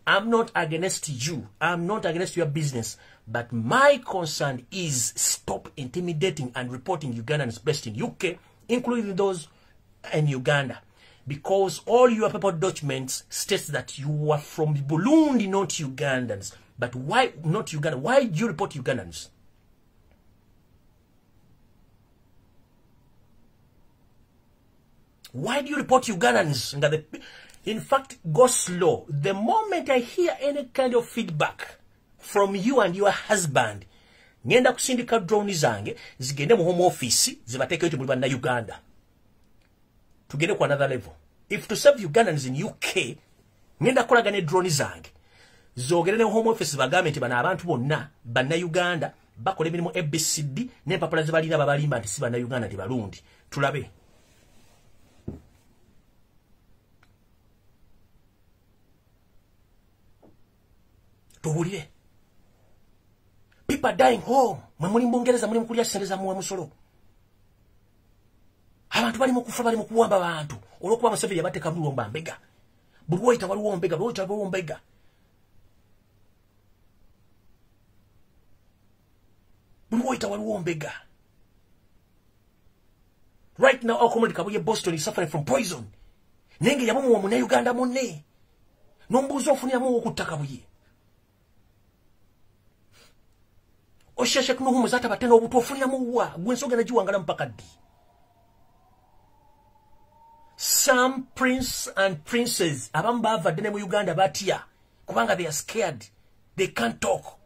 I'm not against you. I'm not against your business. But my concern is stop intimidating and reporting Ugandans based in UK, including those in Uganda. Because all your paper documents states that you are from Burundi, not Ugandans. But why not Uganda? Why do you report Ugandans? Why do you report Ugandans? In fact, go slow. The moment I hear any kind of feedback from you and your husband, ngenda kusindika drone zange zigende mu home office zibatekeyo muli banna Uganda. Tugende ku another level. If to serve Ugandans in UK, ngenda kolagana drone zange zogere ne home office bagambe nti bana abantu bonna banna Uganda bakola emirimu ABCD n'empapula ze balina babalimba nti si banna Uganda nti balundi. Tulabe. Tuwulire. People are dying home. Mwe muli Bungereza muli mukulya ssente za muwe musolo. Abantu bali mu kufa bali mu kuwamba abantu. Olw'okuba Museveni yabateeka mu lwomba mbega. Buli woyita waliwo mbega, buli woyita waliwo mbega. Buli woyita waliwo mbega. Right now our community Kabuye Boston is suffering from poison. Nenge yabamuwa munnauganda munne. N'ombuuza ofuniramu okutta Kabuye. Osheshe kunuhumu zata batena obutwa ofuniramu wa gwe ensonga nagiwangala mpaka ddi. Some prince and princes abamu bavadde ne mu Uganda batya kubanga they are scared, they can't talk.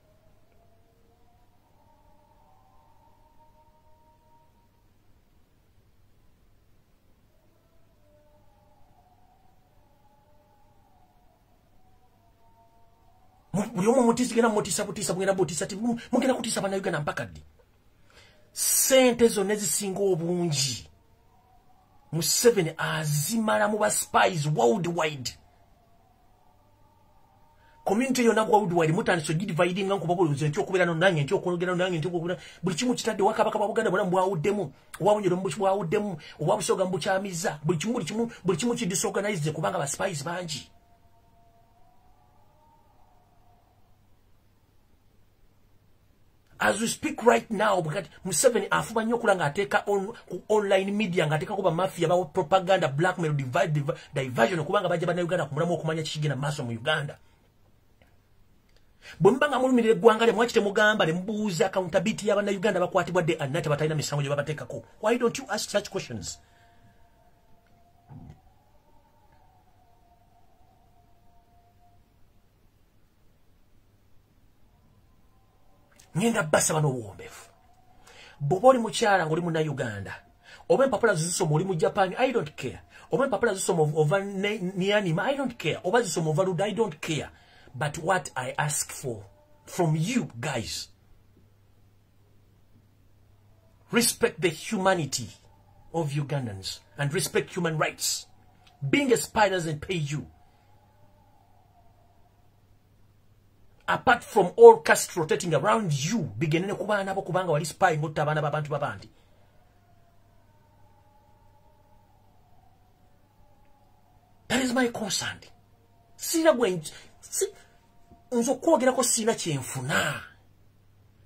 Buli omu mutiisa genda mutiisa butiisa mugenda butiisa ti mugenda kutiisa bannayuganda mpaka ddi. Ssente zonna ezisinga obungi Museveni azimala mu ba spies worldwide. Community yonna worldwide mutandise ogidividinga nkubabuuliza nti okubeera nonange nti okwogera nonange nti okubeera buli kimu kitadde wakabaka bwa Buganda bwonna mbwawuddemu obwa Bunyoro mbwawuddemu obwa Busoga mbukyamizza buli kimu buli kimu buli kimu kidisorganize kubanga ba spies bangi. As we speak right now, Museveni afuba nnyo okulanga ateeka ku online media ng'ateekako ba mafia ba propaganda, blackmail, diversion kubanga bajja bannayuganda ku mulamu okumanya kikigenda maaso mu Uganda. Bwe muba nga mulumirira eggwanga lye mwaki temugamba ne mubuuza accountability y'abannayuganda bakwatibwa dde annate batalina misango gye babateekako. Why don't you ask such questions? Ngenda basaba n'obuwombeefu. Bw'oba oli mukyala ng'oli munnayuganda, oba empapula zisoma oli mu Japan, I don't care. Oba empapula zisoma ova Myanmar, I don't care. Oba zisoma ova Luda, I don't care. But what I ask for from you guys, respect the humanity of Ugandans and respect human rights. Being a spy doesn't pay you. Apart from all casts rotating around you, bigenene kubaana bo kubanga wali spy ngotta abaana b'abantu babandi. That is my concern. Sina gwe nze okwogerako sina kyenfuna.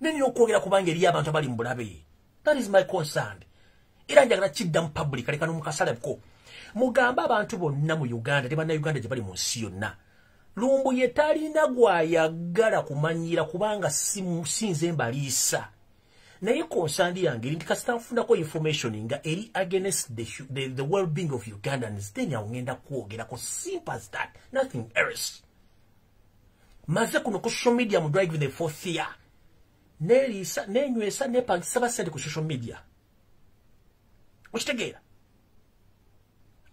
Neni okwogera kubanga eri abantu abali mu bulabe. That is my concern. Era njagala kidda mu public aleka n'omukasaleko. Mugambe abantu bonna mu Uganda, ne bannayuganda gye bali mu nsi yonna. Lumbuye talina gwayagala kumanyira kubanga sinze mbaliisa. Naye concern yange nti kasita nfunako information nga eri against the well-being of Ugandans, then ngenda kwogerako, simple as that, nothing else. Maze kuno ku social media mu drive the fourth year, neriisa nenywesa nepangisa basente ku social media. Okitegeera?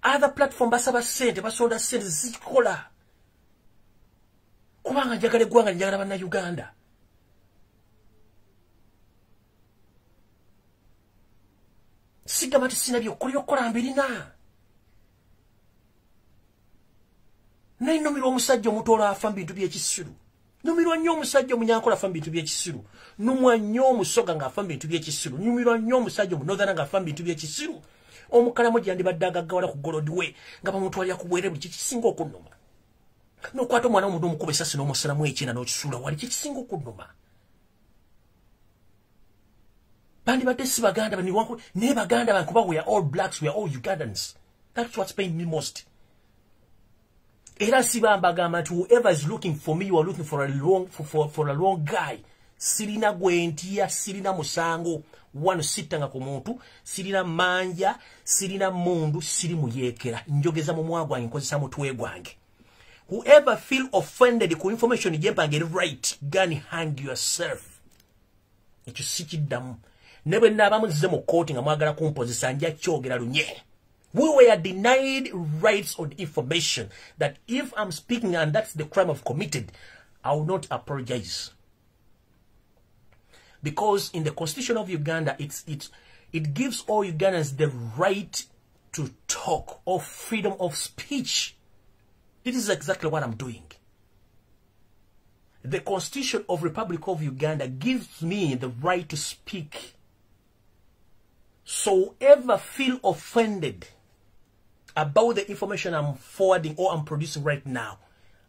Other platform basaba sente, basonda sente, zikola kubanga njagala eggwanga, njagala bannayuganda. Sigamba nti sina byokkola mbirina, naye numirwa omusajja omutoolo afa mu bintu by'ekisiru, numirwa nnyo omusajja omunyankola afa mu bintu by'ekisiru, numwa nnyo omusoga ng'afa mu bintu by'ekisiru, numirwa nnyo omusajja omunorthern ng'afa mu bintu by'ekisiru, omukalamu gyandibadde agaggawala ku golodi we nga bamutwalira ku bwere. Buli kikisinga okunnuma n'okwata omwana w'omuntu omukuba essasi n'omusalamu ekyenda n'okisuula wali, kikisinga okunnuma. Bandibadde si baganda naye baganda bange, kuba we are all blacks, we are all Ugandans. That's what's paying me most. Era siba mbagamba nti whoever is looking for me, you are looking for a wrong guy. Sirina gwentiya, sirina musango wano, sittanga ku muntu, sirina manja, sirina mundu, siri muyeekera. Njogeza mu mwa gwange, nkozesa mutwe gwange. Whoever feel offended ku information gyempange eri right, gun hang yourself. Ekyo si kiddamu. Ne bwe nnaaba muzze mu kkooti nga mwagala kumpozesa, nja kyogera lunye. We were denied rights on information that if I'm speaking and that's the crime I've committed, I will not apologize. Because in the constitution of Uganda, it gives all Ugandans the right to talk or freedom of speech. This is exactly what I'm doing. The Constitution of Republic of Uganda gives me the right to speak. So whoever feel offended about the information I'm forwarding or I'm producing right now,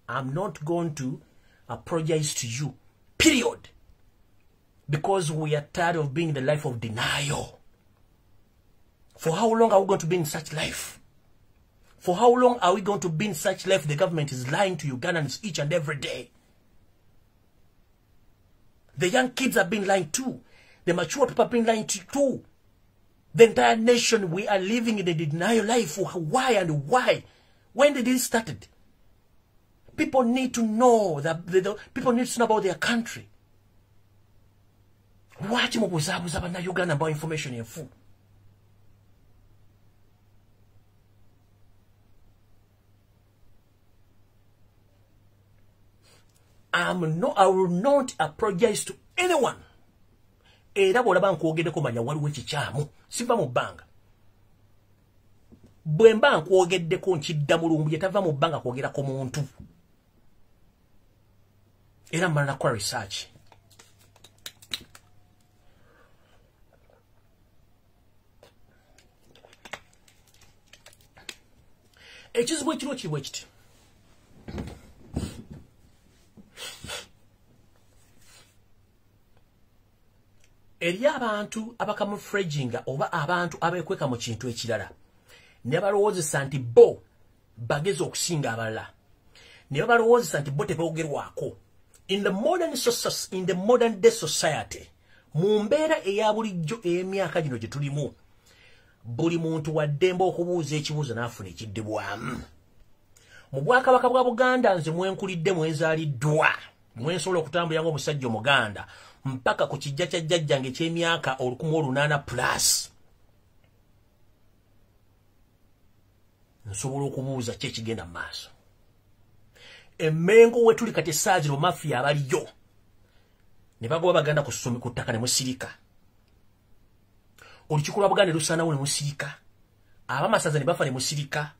I'm not going to apologize to you. Period. Because we are tired of being in the life of denial. For how long are we going to be in such life? For how long are we going to be in such life? The government is lying to Ugandans each and every day. The young kids have been lying too. The mature people have been lying too. The entire nation, we are living in a denial life. Why and why? When did it started? People need to know that people need to know about their country. Lwaki mubuzaabuza bannayuganda mbawa information enfu? I will not apologize to anyone. Era bw'olaba nkwogeddeko, manya waliwo ekikyamu. Siva mu bbanga. Bwe mba nkwogeddeko, nkidda mulungu tava mu bbanga kwogerako muntu. Era mmala nakola research. Ekizibu ekiriwo kiri bwe kiti. Eri abantu abacamouflaginga oba abantu abeekweka mu kintu ekirala ne balowoozesa nti bo bagezi okusinga abalala, ne balowoozesa nti bo teboogerwako. In the modern day society, mu mbeera eya bulijjo ey'emyaka gino gye tulimu, buli muntu waddembe okubuuza ekibuuzo n'afuna ekiddibwamu. Mu Bwakabaka bwa Buganda nze mwenkulidde, mwenzaaliddwa, mwensobola okutambulira ng'omusajja Omuganda mpaka ku kijja kya jjajjange eky'emyaka 1800 plus, nsobola okubuuza ki ekigenda mu maaso. Emmengo we tuli kati essaaziro mafia abaliyo ne bagoba Baganda ku ssomi ku ttaka ne musirika, olukiiko lwa Buganda ne lusaanawo ne musirika, abamasaza ne bafa ne musirika,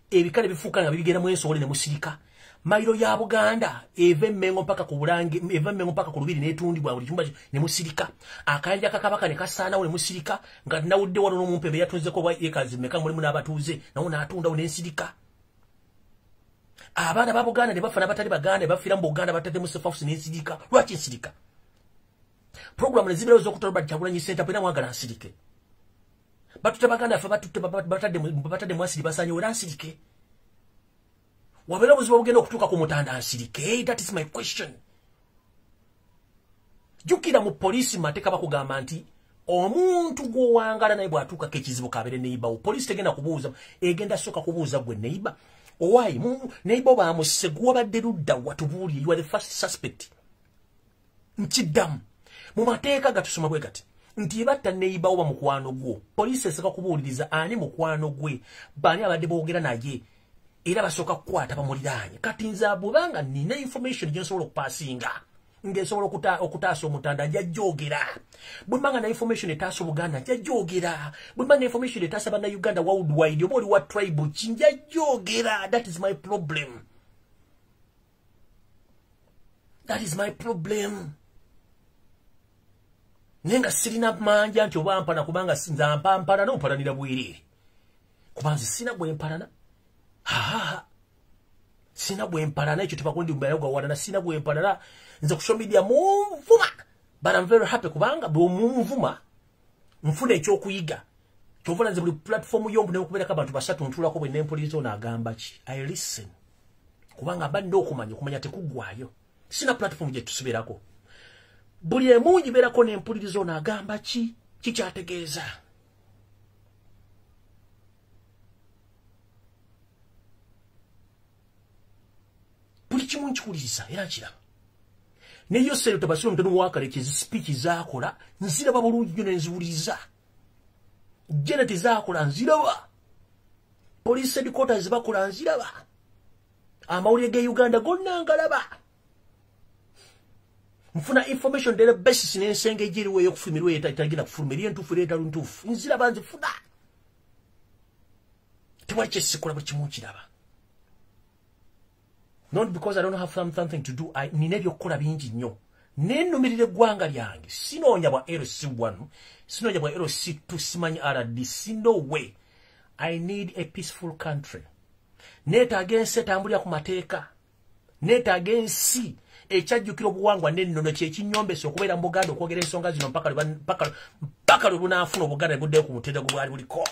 ebika ne bifuuka nga bibigenda mu ensowole ne musirika. Mayiro ya Buganda eva Emmengo mpaka ku Bulange, eva Emmengo mpaka ku Lubiri n'etundibwa buli kyumba ne musirika, akayanja kakabaka ne kasaanawo ne musirika, nga nawudde wano n'omumpembe yatunzeko bwa ekazi meka mulimu n'abatuuze nawo n'atundawo n'ensirika. Abaana ba Buganda ne bafa n'abatali Baganda ne bafiira mu Buganda batadde mu safe house n'ensirika. Lwaki nsirika? Program ne zibeerawo ez'okutta Robert Kyagulanyi Ssentamu, era mwagala nsirike. Batutte baganda ffe, batutte, batadde mu asiri, basaanyewo, era nsirike. Wabeera obuzibu obugenda okutuuka ku mutanda nsirike? That is my question. Jjukira mu poliisi mateeka bakugamba nti omuntu gw'owangala naye bw'atuukako ekizibu kabeere neighbor wo, poliisi tegenda kubuuza, egenda sooka kubuuza gwe neighbor. Owaayi neighbor bamusse, gwabadde ludda watubuulire, you are the first suspect. Nkiddamu, mu mateeka gatusoma bwe gati nti batta neighbor oba mukwano gwo, poliisi esooka kubuuliriza ani mukwano gwe, baani abadde boogera naye, era basooka kukwata bamuliraanye. Kati nze bw'obanga nina information gye nsobola okupaasinga ng'esobola okutaasa omutanda, nja jogera. Bwe mbanga na information etaasa Obuganda, nja jogera. Bwe mba na information etaasa Bannayuganda worldwide, oba oli wa tribe ki, nja jogera. That is my problem. That is my problem. Naye nga sirina manja nti oba mpana, kubanga nze mpampalana ompalanira bwereere, kuba nze sirina gwe mpalana. Hahaha, sina gwe mpalana. Ekyo tebakundi mbayo sina gwe mpalana. Nze ku social media munvuma, but I'm very happy kubanga bwe munvuma nfuna ekyokuyiga. Kyova nze buli platform yombu nekubeerako abantu basatu ntulako bwe nempuliriza ono agamba ki, I listen, kubanga mba nina okumanya, okumanya tekuggwayo. Sina platform gye tusiberako, buli emungi beerako nempuliriza ono agamba ki, kikyategeeza. Buli kimu nkiwuliriza era nkiraba. Ne Yoseri Tabasiro mutano wakalekezi speech zaakola nziraba bulungi nnyo nenziwuliriza. Janet zaakola nziraba. Police headquarters bakola nziraba. Amawulire ge Uganda gonna ngalaba. Nfuna information daily basis n'ensenge ejiriwo ey'okufumirwa etagenda kufuluma eri entuufu era etali ntuufu. Nziraba, nzifuna. Tewali kyesikola, buli kimu nkiraba. Not because I don't have something to do. Nina ebyokukola bingi nnyo. Nennumirira eggwanga lyange. Sinoonya bwa LC1, sinoonya bwa LC2, simanyi RDC, no way. I need a peaceful country. Neetaaga ensi etambulira ku mateeka. Neetaaga ensi ekyajjukira obuwangwa n'ennono. Kyekinyombesa okubeera mu Buganda okwogera ensonga zino mpaka lwe bunaafuna Obuganda ne buddeyo ku mutendera gwe bwali buliko,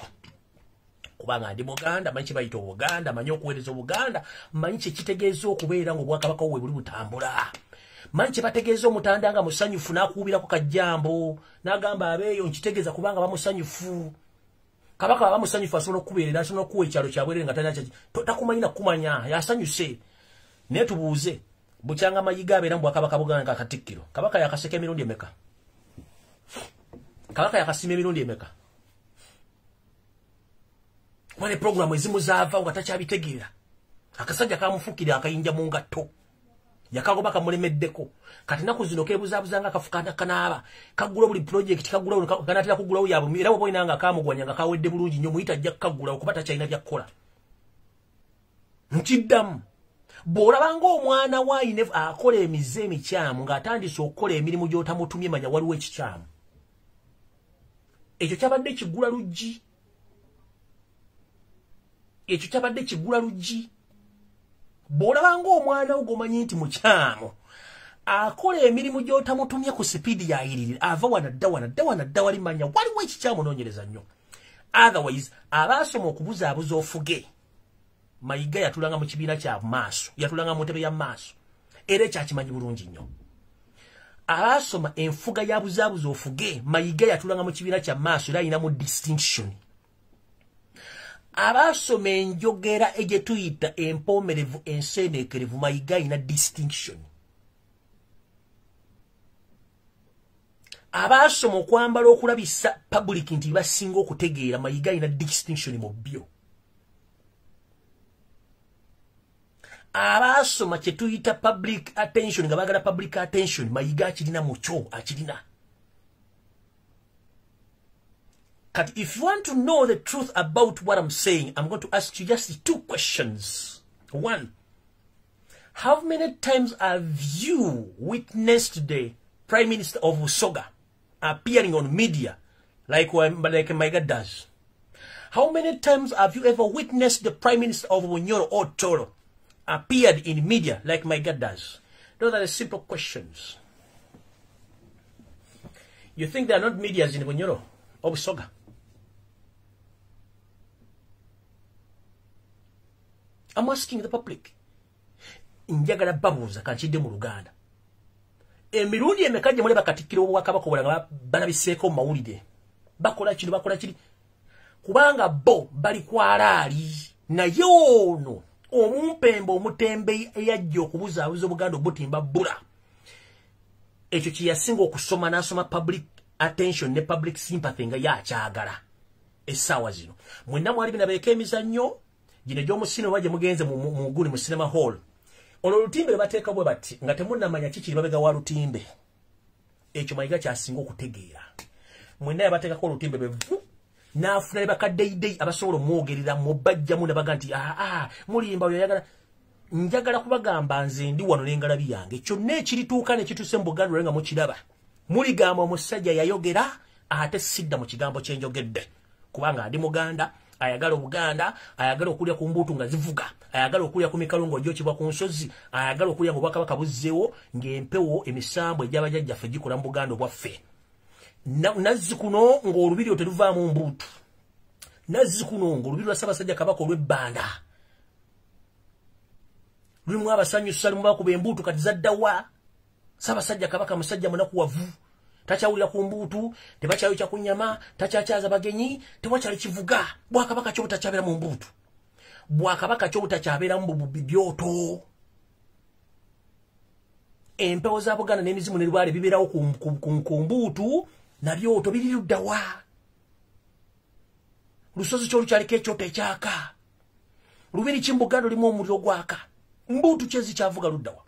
kubanga ndi Muganda, manyi kye bayita Obuganda, manyi okuweereza Obuganda, manyi kye kitegeeza okubeera ng'obwakabaka bwe buli butambula, manyi kye bategeeza omutanda nga musanyufu n'akuubirako kajjambo n'agamba abeeyo. Nkitegeeza kubanga bamusanyufu. Kabaka aba musanyufu asobola okukubeerera, asobola okuwa ekyalo kyabwerere nga talina takumanyi nakumanya, yasanyuse. Naye tubuuze, bukyanga Mayiga abeera mu bwakabaka Buganda nga Katikkiro, kabaka yakaseka emirundi emeka? Kabaka yakasima emirundi emeka? Kuba ne puroguramu ezimu zaava nga takyabitegeera. Akasajja kamufuukira akayinja mu ngatto, yakagoba kamulemeddeko. Kati naku zino keebuzaabuza nga akafuka kanaaba kaggula buli project, kaggulawo kanatera kuggulawo yabwe. Era bwoba olina nga kamugwanya nga kawedde bulungi nnyo, muyita ajja kukaggulawo kuba takyalina byakkola. Nkiddamu, bw'olaba ng'omwana waayine akola emize emikyamu ng'atandise okukola emirimu gy'otamutumye, manya waliwo ekikyamu. Ekyo kyabadde kigula luggi, ekyo kyabadde kigula luggi. Bw'olaba ng'omwana wo gw'omanyi nti mukyamu akola emirimu gy'otamutumye ku sipiidi yayiririra, ava wano adda wano, adda wano adda wali, manya waliwo ekikyamu, noonyereza nnyo. Otherwise abaasoma okubuzaabuza ofuge, Mayiga yatulanga mu kibiina kya maaso, yatulanga mu ntebe ya maaso, era ekyakimanyi bulungi nnyo. Abaasoma enfuga ya buzaabuza ofuge, Mayiga yatulanga mu kibiina kya maaso era alinamu distinction. Abaasoma enjogera egye tuyita empoomerevu enseeneekerevu, Mayiga alina distinction. Abaasoma okwambala okulabisa public nti basinga okutegeera, Mayiga alina distinction mu byo. Abaasoma kye tuyita public attention nga baagala public attention, Mayiga akirina mukyo, akirina. Kati if you want to know the truth about what I'm saying, I'm going to ask you just two questions. One, how many times have you witnessed the Prime Minister of Busoga appearing on media like Mayiga does? How many times have you ever witnessed the Prime Minister of Bunyoro or Toro appeared in media like Mayiga does? Those are the simple questions. You think there are not medias in Bunyoro or Busoga? I'm asking the public. Njagala babuuza kankidde mu Luganda. Emirundi emeka gye mulaba Katikkiro w'Obwakabaka obulala balabiseeko mu mawulire? Bakola kino, bakola kiri. Kubanga bo bali kwalaali. Naye ono omumpembe omutembeeyi eyajja okubuzaabuza Obuganda obutimba bbula. Ekyo kye yasinga okusoma, n'asoma public attention ne public sympathy nga yakyagala essaawa zino. Mwenna mwali binabeeko emizannyo gino egy'omu cinema gye mugenze mu guli mu cinema hall. Olwo olutimbe lwe bateeka bwe bati nga temunnamanya kikiri mabega wa lutimbe. Ekyo Mayiga kyasinga okutegeera. Mwenna yabateekako olutimbe bwe vu n'afuna ne bakaddeyideyi abasobola omwogerera mubajjamu ne baga nti aa mulimba oyo ayagala. Njagala kubagamba nze ndi wano n'engalabi yange. Kyonna ekirituuka ne kituuse mu Buganda nga mukiraba. Muligamba omusajja yayogera ate sidda mu kigambo kye njogedde. Kubanga ndi Muganda, ayagala Obuganda, ayagala okulya ku mbuutu nga zivuga, ayagala okulya ku mikalu ng'ogyokebwa ku nsozi, ayagala okulya ng'obwakabaka buzzeewo ng'empewo emisambu egy'abajjajjaffe gikola mu Buganda obwaffe. Nazzi kuno ng'olubiri olwo teruvaamu mbuutu. Nazzi kuno ng'olubiri lwa Ssaabasajja Kabaka olw'ebbanda lulimu abasanyusa, lulimu bakuba embuutu kati zaddawa. Ssaabasajja Kabaka musajja munakuwavu, takyawulira ku mbuutu, tebakyayokya ku nnyama, takyakyaza bagenyi, tewakyali kivuga. Bwakabaka ki obutakyabeera mu mbuutu? Bwakabaka ki obutakyabeera mu byoto? Empewo za Buganda n'emizimu ne lubaale bibeerawo ku mbuutu na byoto biri ludda wa? Lusozi ki olukyaliko ekyoto ekyaka? Lubiri ki mu Buganda lulimu omuliro gwaka? Mbuutu ki ezikyavuga ludda wa?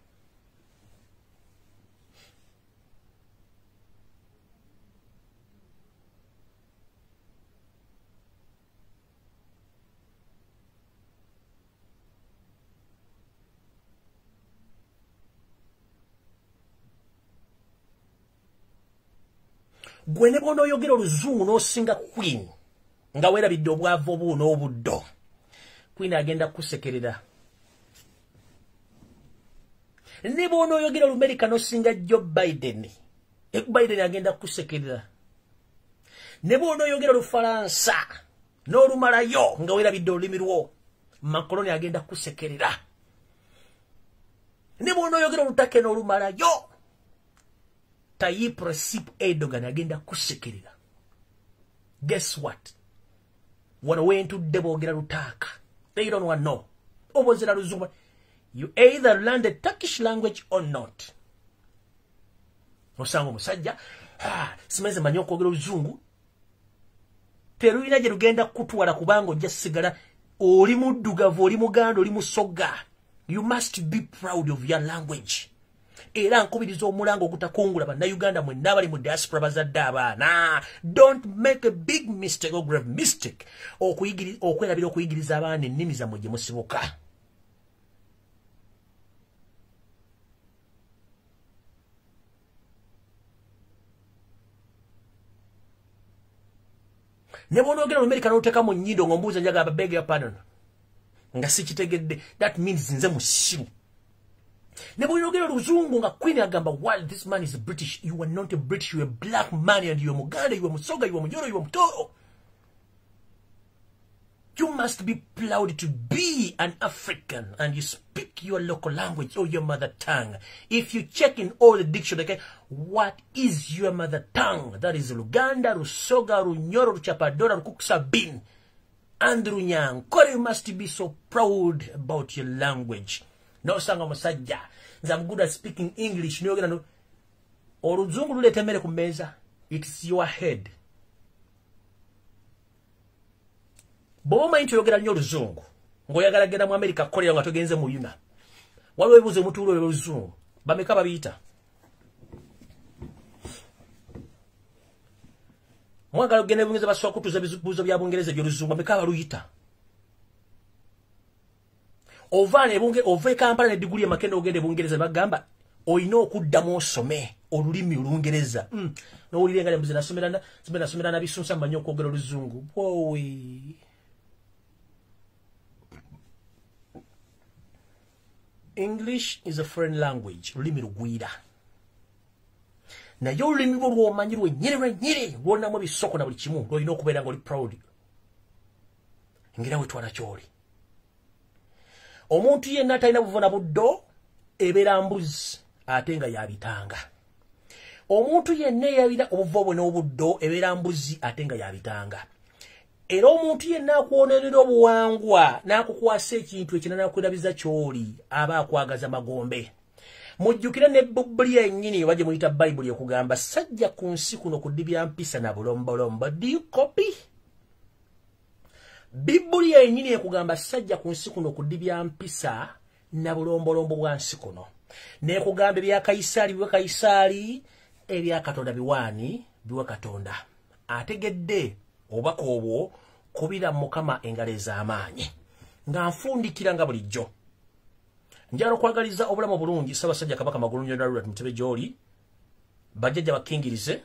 Gwe ne bw'onooyogera oluzungu n'osinga Queen nga weerabidde obwavu obu n'obuddo, Queen agenda kukusekerera. Ne bw'onooyogera Olumerika n'osinga Joe Biden, Biden agenda kukusekerera. Ne bw'onooyogera Olufalansa n'olumalayo nga weerabidde olulimi lwo, Macron agenda kukusekerera. Ne bw'onooyogera Olutake n'olumalayo, Tayyip Recep Erdogan agenda kusekerera. Guess what? Wano wentudde boogera Lutaaka. They don't want know. Obozera luzungu. You either learn the Turkish language or not. Osanga omusajja, simanyi manyi okwogera oluzungu. Terulina gye lugenda kutwala kubanga ojja sigala oli muddugavu, oli Muganda, oli Musoga. You must be proud of your language. Era nkubiriza omulanga ogutakungula bannayuganda mwenna abali mu diaspora bazadde abaana. Don't make a big mistake or grave mistake okwerabira okuyigiriza abaana ennimi zammwe gye musibuka. Ne bw'onoogera Olumerika n'oluteeka mu nnyindo ng'ombuuza njagala beg your pardon nga sikitegedde, that means nze musiru. Ne bw'oyogera oluzungu nga Queen agamba, well, this man is British. You are not a British, you are a black man and you are Muganda, you are Musoga, you are Munyoro, you are Mutoro. You must be proud to be an African and you speak your local language or your mother tongue. If you check in all the dictionary, okay, what is your mother tongue? That is Luganda, Rusoga, Runyoro, Ruchapadora, Rukuksabin, and Runyankore. You must be so proud about your language. Nosanga omusajja, nze I'm good at speaking English. Niyogera no oluzungu luleeta emmere ku mmeeza. It's your head. Bw'oba omanyi nti oyogera nnyo oluzungu ng'oyagala genda mu Amerika kukolera nga togenze mu UNA, waliwo ebibuuzo emutuula oluzungu bameka babiyita? Mwagala okugenda e Bungereza basobola kutuuza ebibuuzo bya Bungereza eby'oluzungu, bameka abaluyita? Ova e Kampala ne diguli e Makerere ogenda e Bungereza bagamba olina okuddamu osome olulimi Olungereza. N'owulira nga mbuze nasomera nabisunsa mmanyi okwogera oluzungu. Bwowe. English is a foreign language, lulimi lugwira. Naye olulimi lwo lw'omanyi lwennyini lwennyini lwonamu ebisoko na buli kimu lw'olina okubeera ng'oli proud. Ngera wetwala ky'oli. Omuntu yenna atalina buvo na buddo Ebeera mbuzi ate nga yabitanga. Omuntu yenna eyabira obuvo bwe n'obuddo ebeera mbuzi ate nga yabitanga. Era omuntu yenna akwonerera obuwangwa n'akukwasa ekintu ekirala n'akwerabiza ky'oli aba akwagaza magombe. Mujjukire ne Bibuli yennyini oba gye muyita Bayibuli ekugamba sajja ku nsi kuno kudibya mpisa na bulombolombo. Do you copy? Bibuli yennyini ekugamba sajja ku nsi kuno kudibya mpisa na bulombolombo bwa nsi kuno. Nekugamba ebya Kayisaali biwe Kayisaali, ebya Katonda biwaani biwe Katonda. Ategedde obubaka obwo kubira Mukama engalo ez'amaanyi. Nga nfundikira nga bulijjo, njala okwagaliza obulamu obulungi Ssaabasajja Kabaka Magulunnyondo Robert Mutebi gy'oli, bajjajja bakkingirize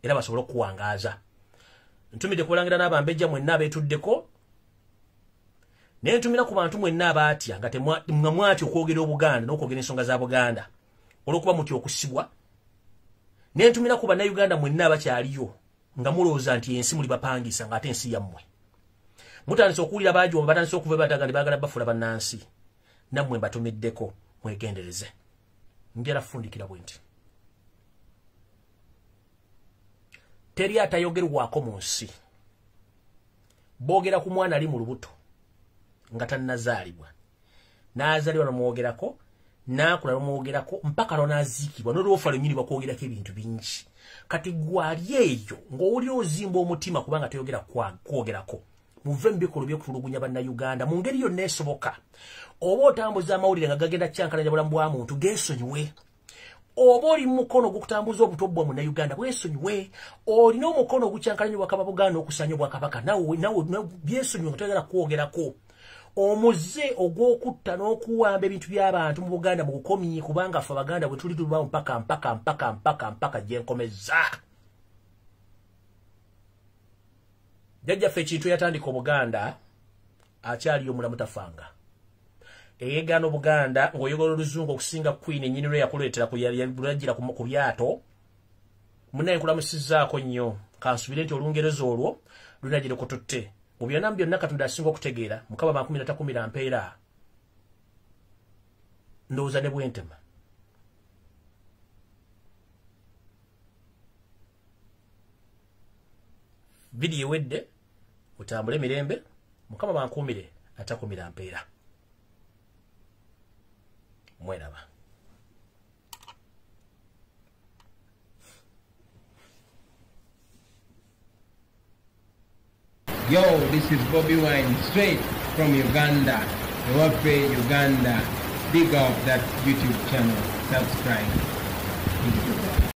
era basobole okukuwangaaza. Ntumidde kubalangira n'abambejja mwenna abeetuddeko, naye ntumira ku bantu mwenna abaatya nga mwatya okwogera Obuganda n'okwogera ensonga za Buganda olw'okuba mutya okusibwa. Naye ntumira ku Bannayuganda mwenna abakyaliyo nga mulowooza nti ensi muli bapangisa ng'ate ensi yammwe. Mutandise okuwulira baajooba, batandise okuva bataga nti baagala bafuula bannansi. Nammwe mbatumiddeko mwegendereze. Njala fundikira bwe nti teri atayogerwako mu nsi. Boogera ku mwana ali mu lubuto nga tannazaalibwa, n'azaalibwa n'omwogerako, n'akula n'omwogerako mpaka lw'anaaziikibwa, n'olwofa lwennyini bakwogerako ebintu bingi. Kati gwali eyo ng'owulira ozimba omutima kubanga toyogera kwogerako. Muve mu bikolwa by'okutulugunya Bannayuganda mu ngeri yonna esoboka. Oba otambuza amawulire nga gagenda kyankalanya bulamu bwa muntu, geesonyiwe. Oba oli mu mukono ogw'okutambuza obuto bwa Munnayuganda, bwesonyiwe. Olina omukono ogukyankalanya obwakabaka Buganda okusanya obwakabaka, nawe byesonyiwe nga toyagala kwogerako. Omuze ogw'okutta n'okuwamba ebintu by'abantu mu Buganda mugukomye, kubanga ffe Abaganda bwe tuli tulubaawo mpaka mpaka mpaka mpaka mpaka gye nkomezza. Jjajjaffe ekintu yatandika Obuganda akyaliyo omulamu tafanga. Eyeegaana Obuganda ng'oyogera Oluzungu okusinga Queen ennyini lwe yakuleetera lwajjira ku lyato. Munnaye nkulamusizzaako nnyo, kansubire nti Olungereza olwo lunagira kututte. Mu byonna byonna Katonda asinga okutegeera, Mukama bankumira takumira mpeera. Ndowooza ne bwentema. Vidiyo ewedde, otambule mirembe, Mukama bankumire atakumira mpeera. Mweraba. Yo, this is Bobi Wine, straight from Uganda, Ewaffe Uganda. Big up that YouTube channel. Subscribe.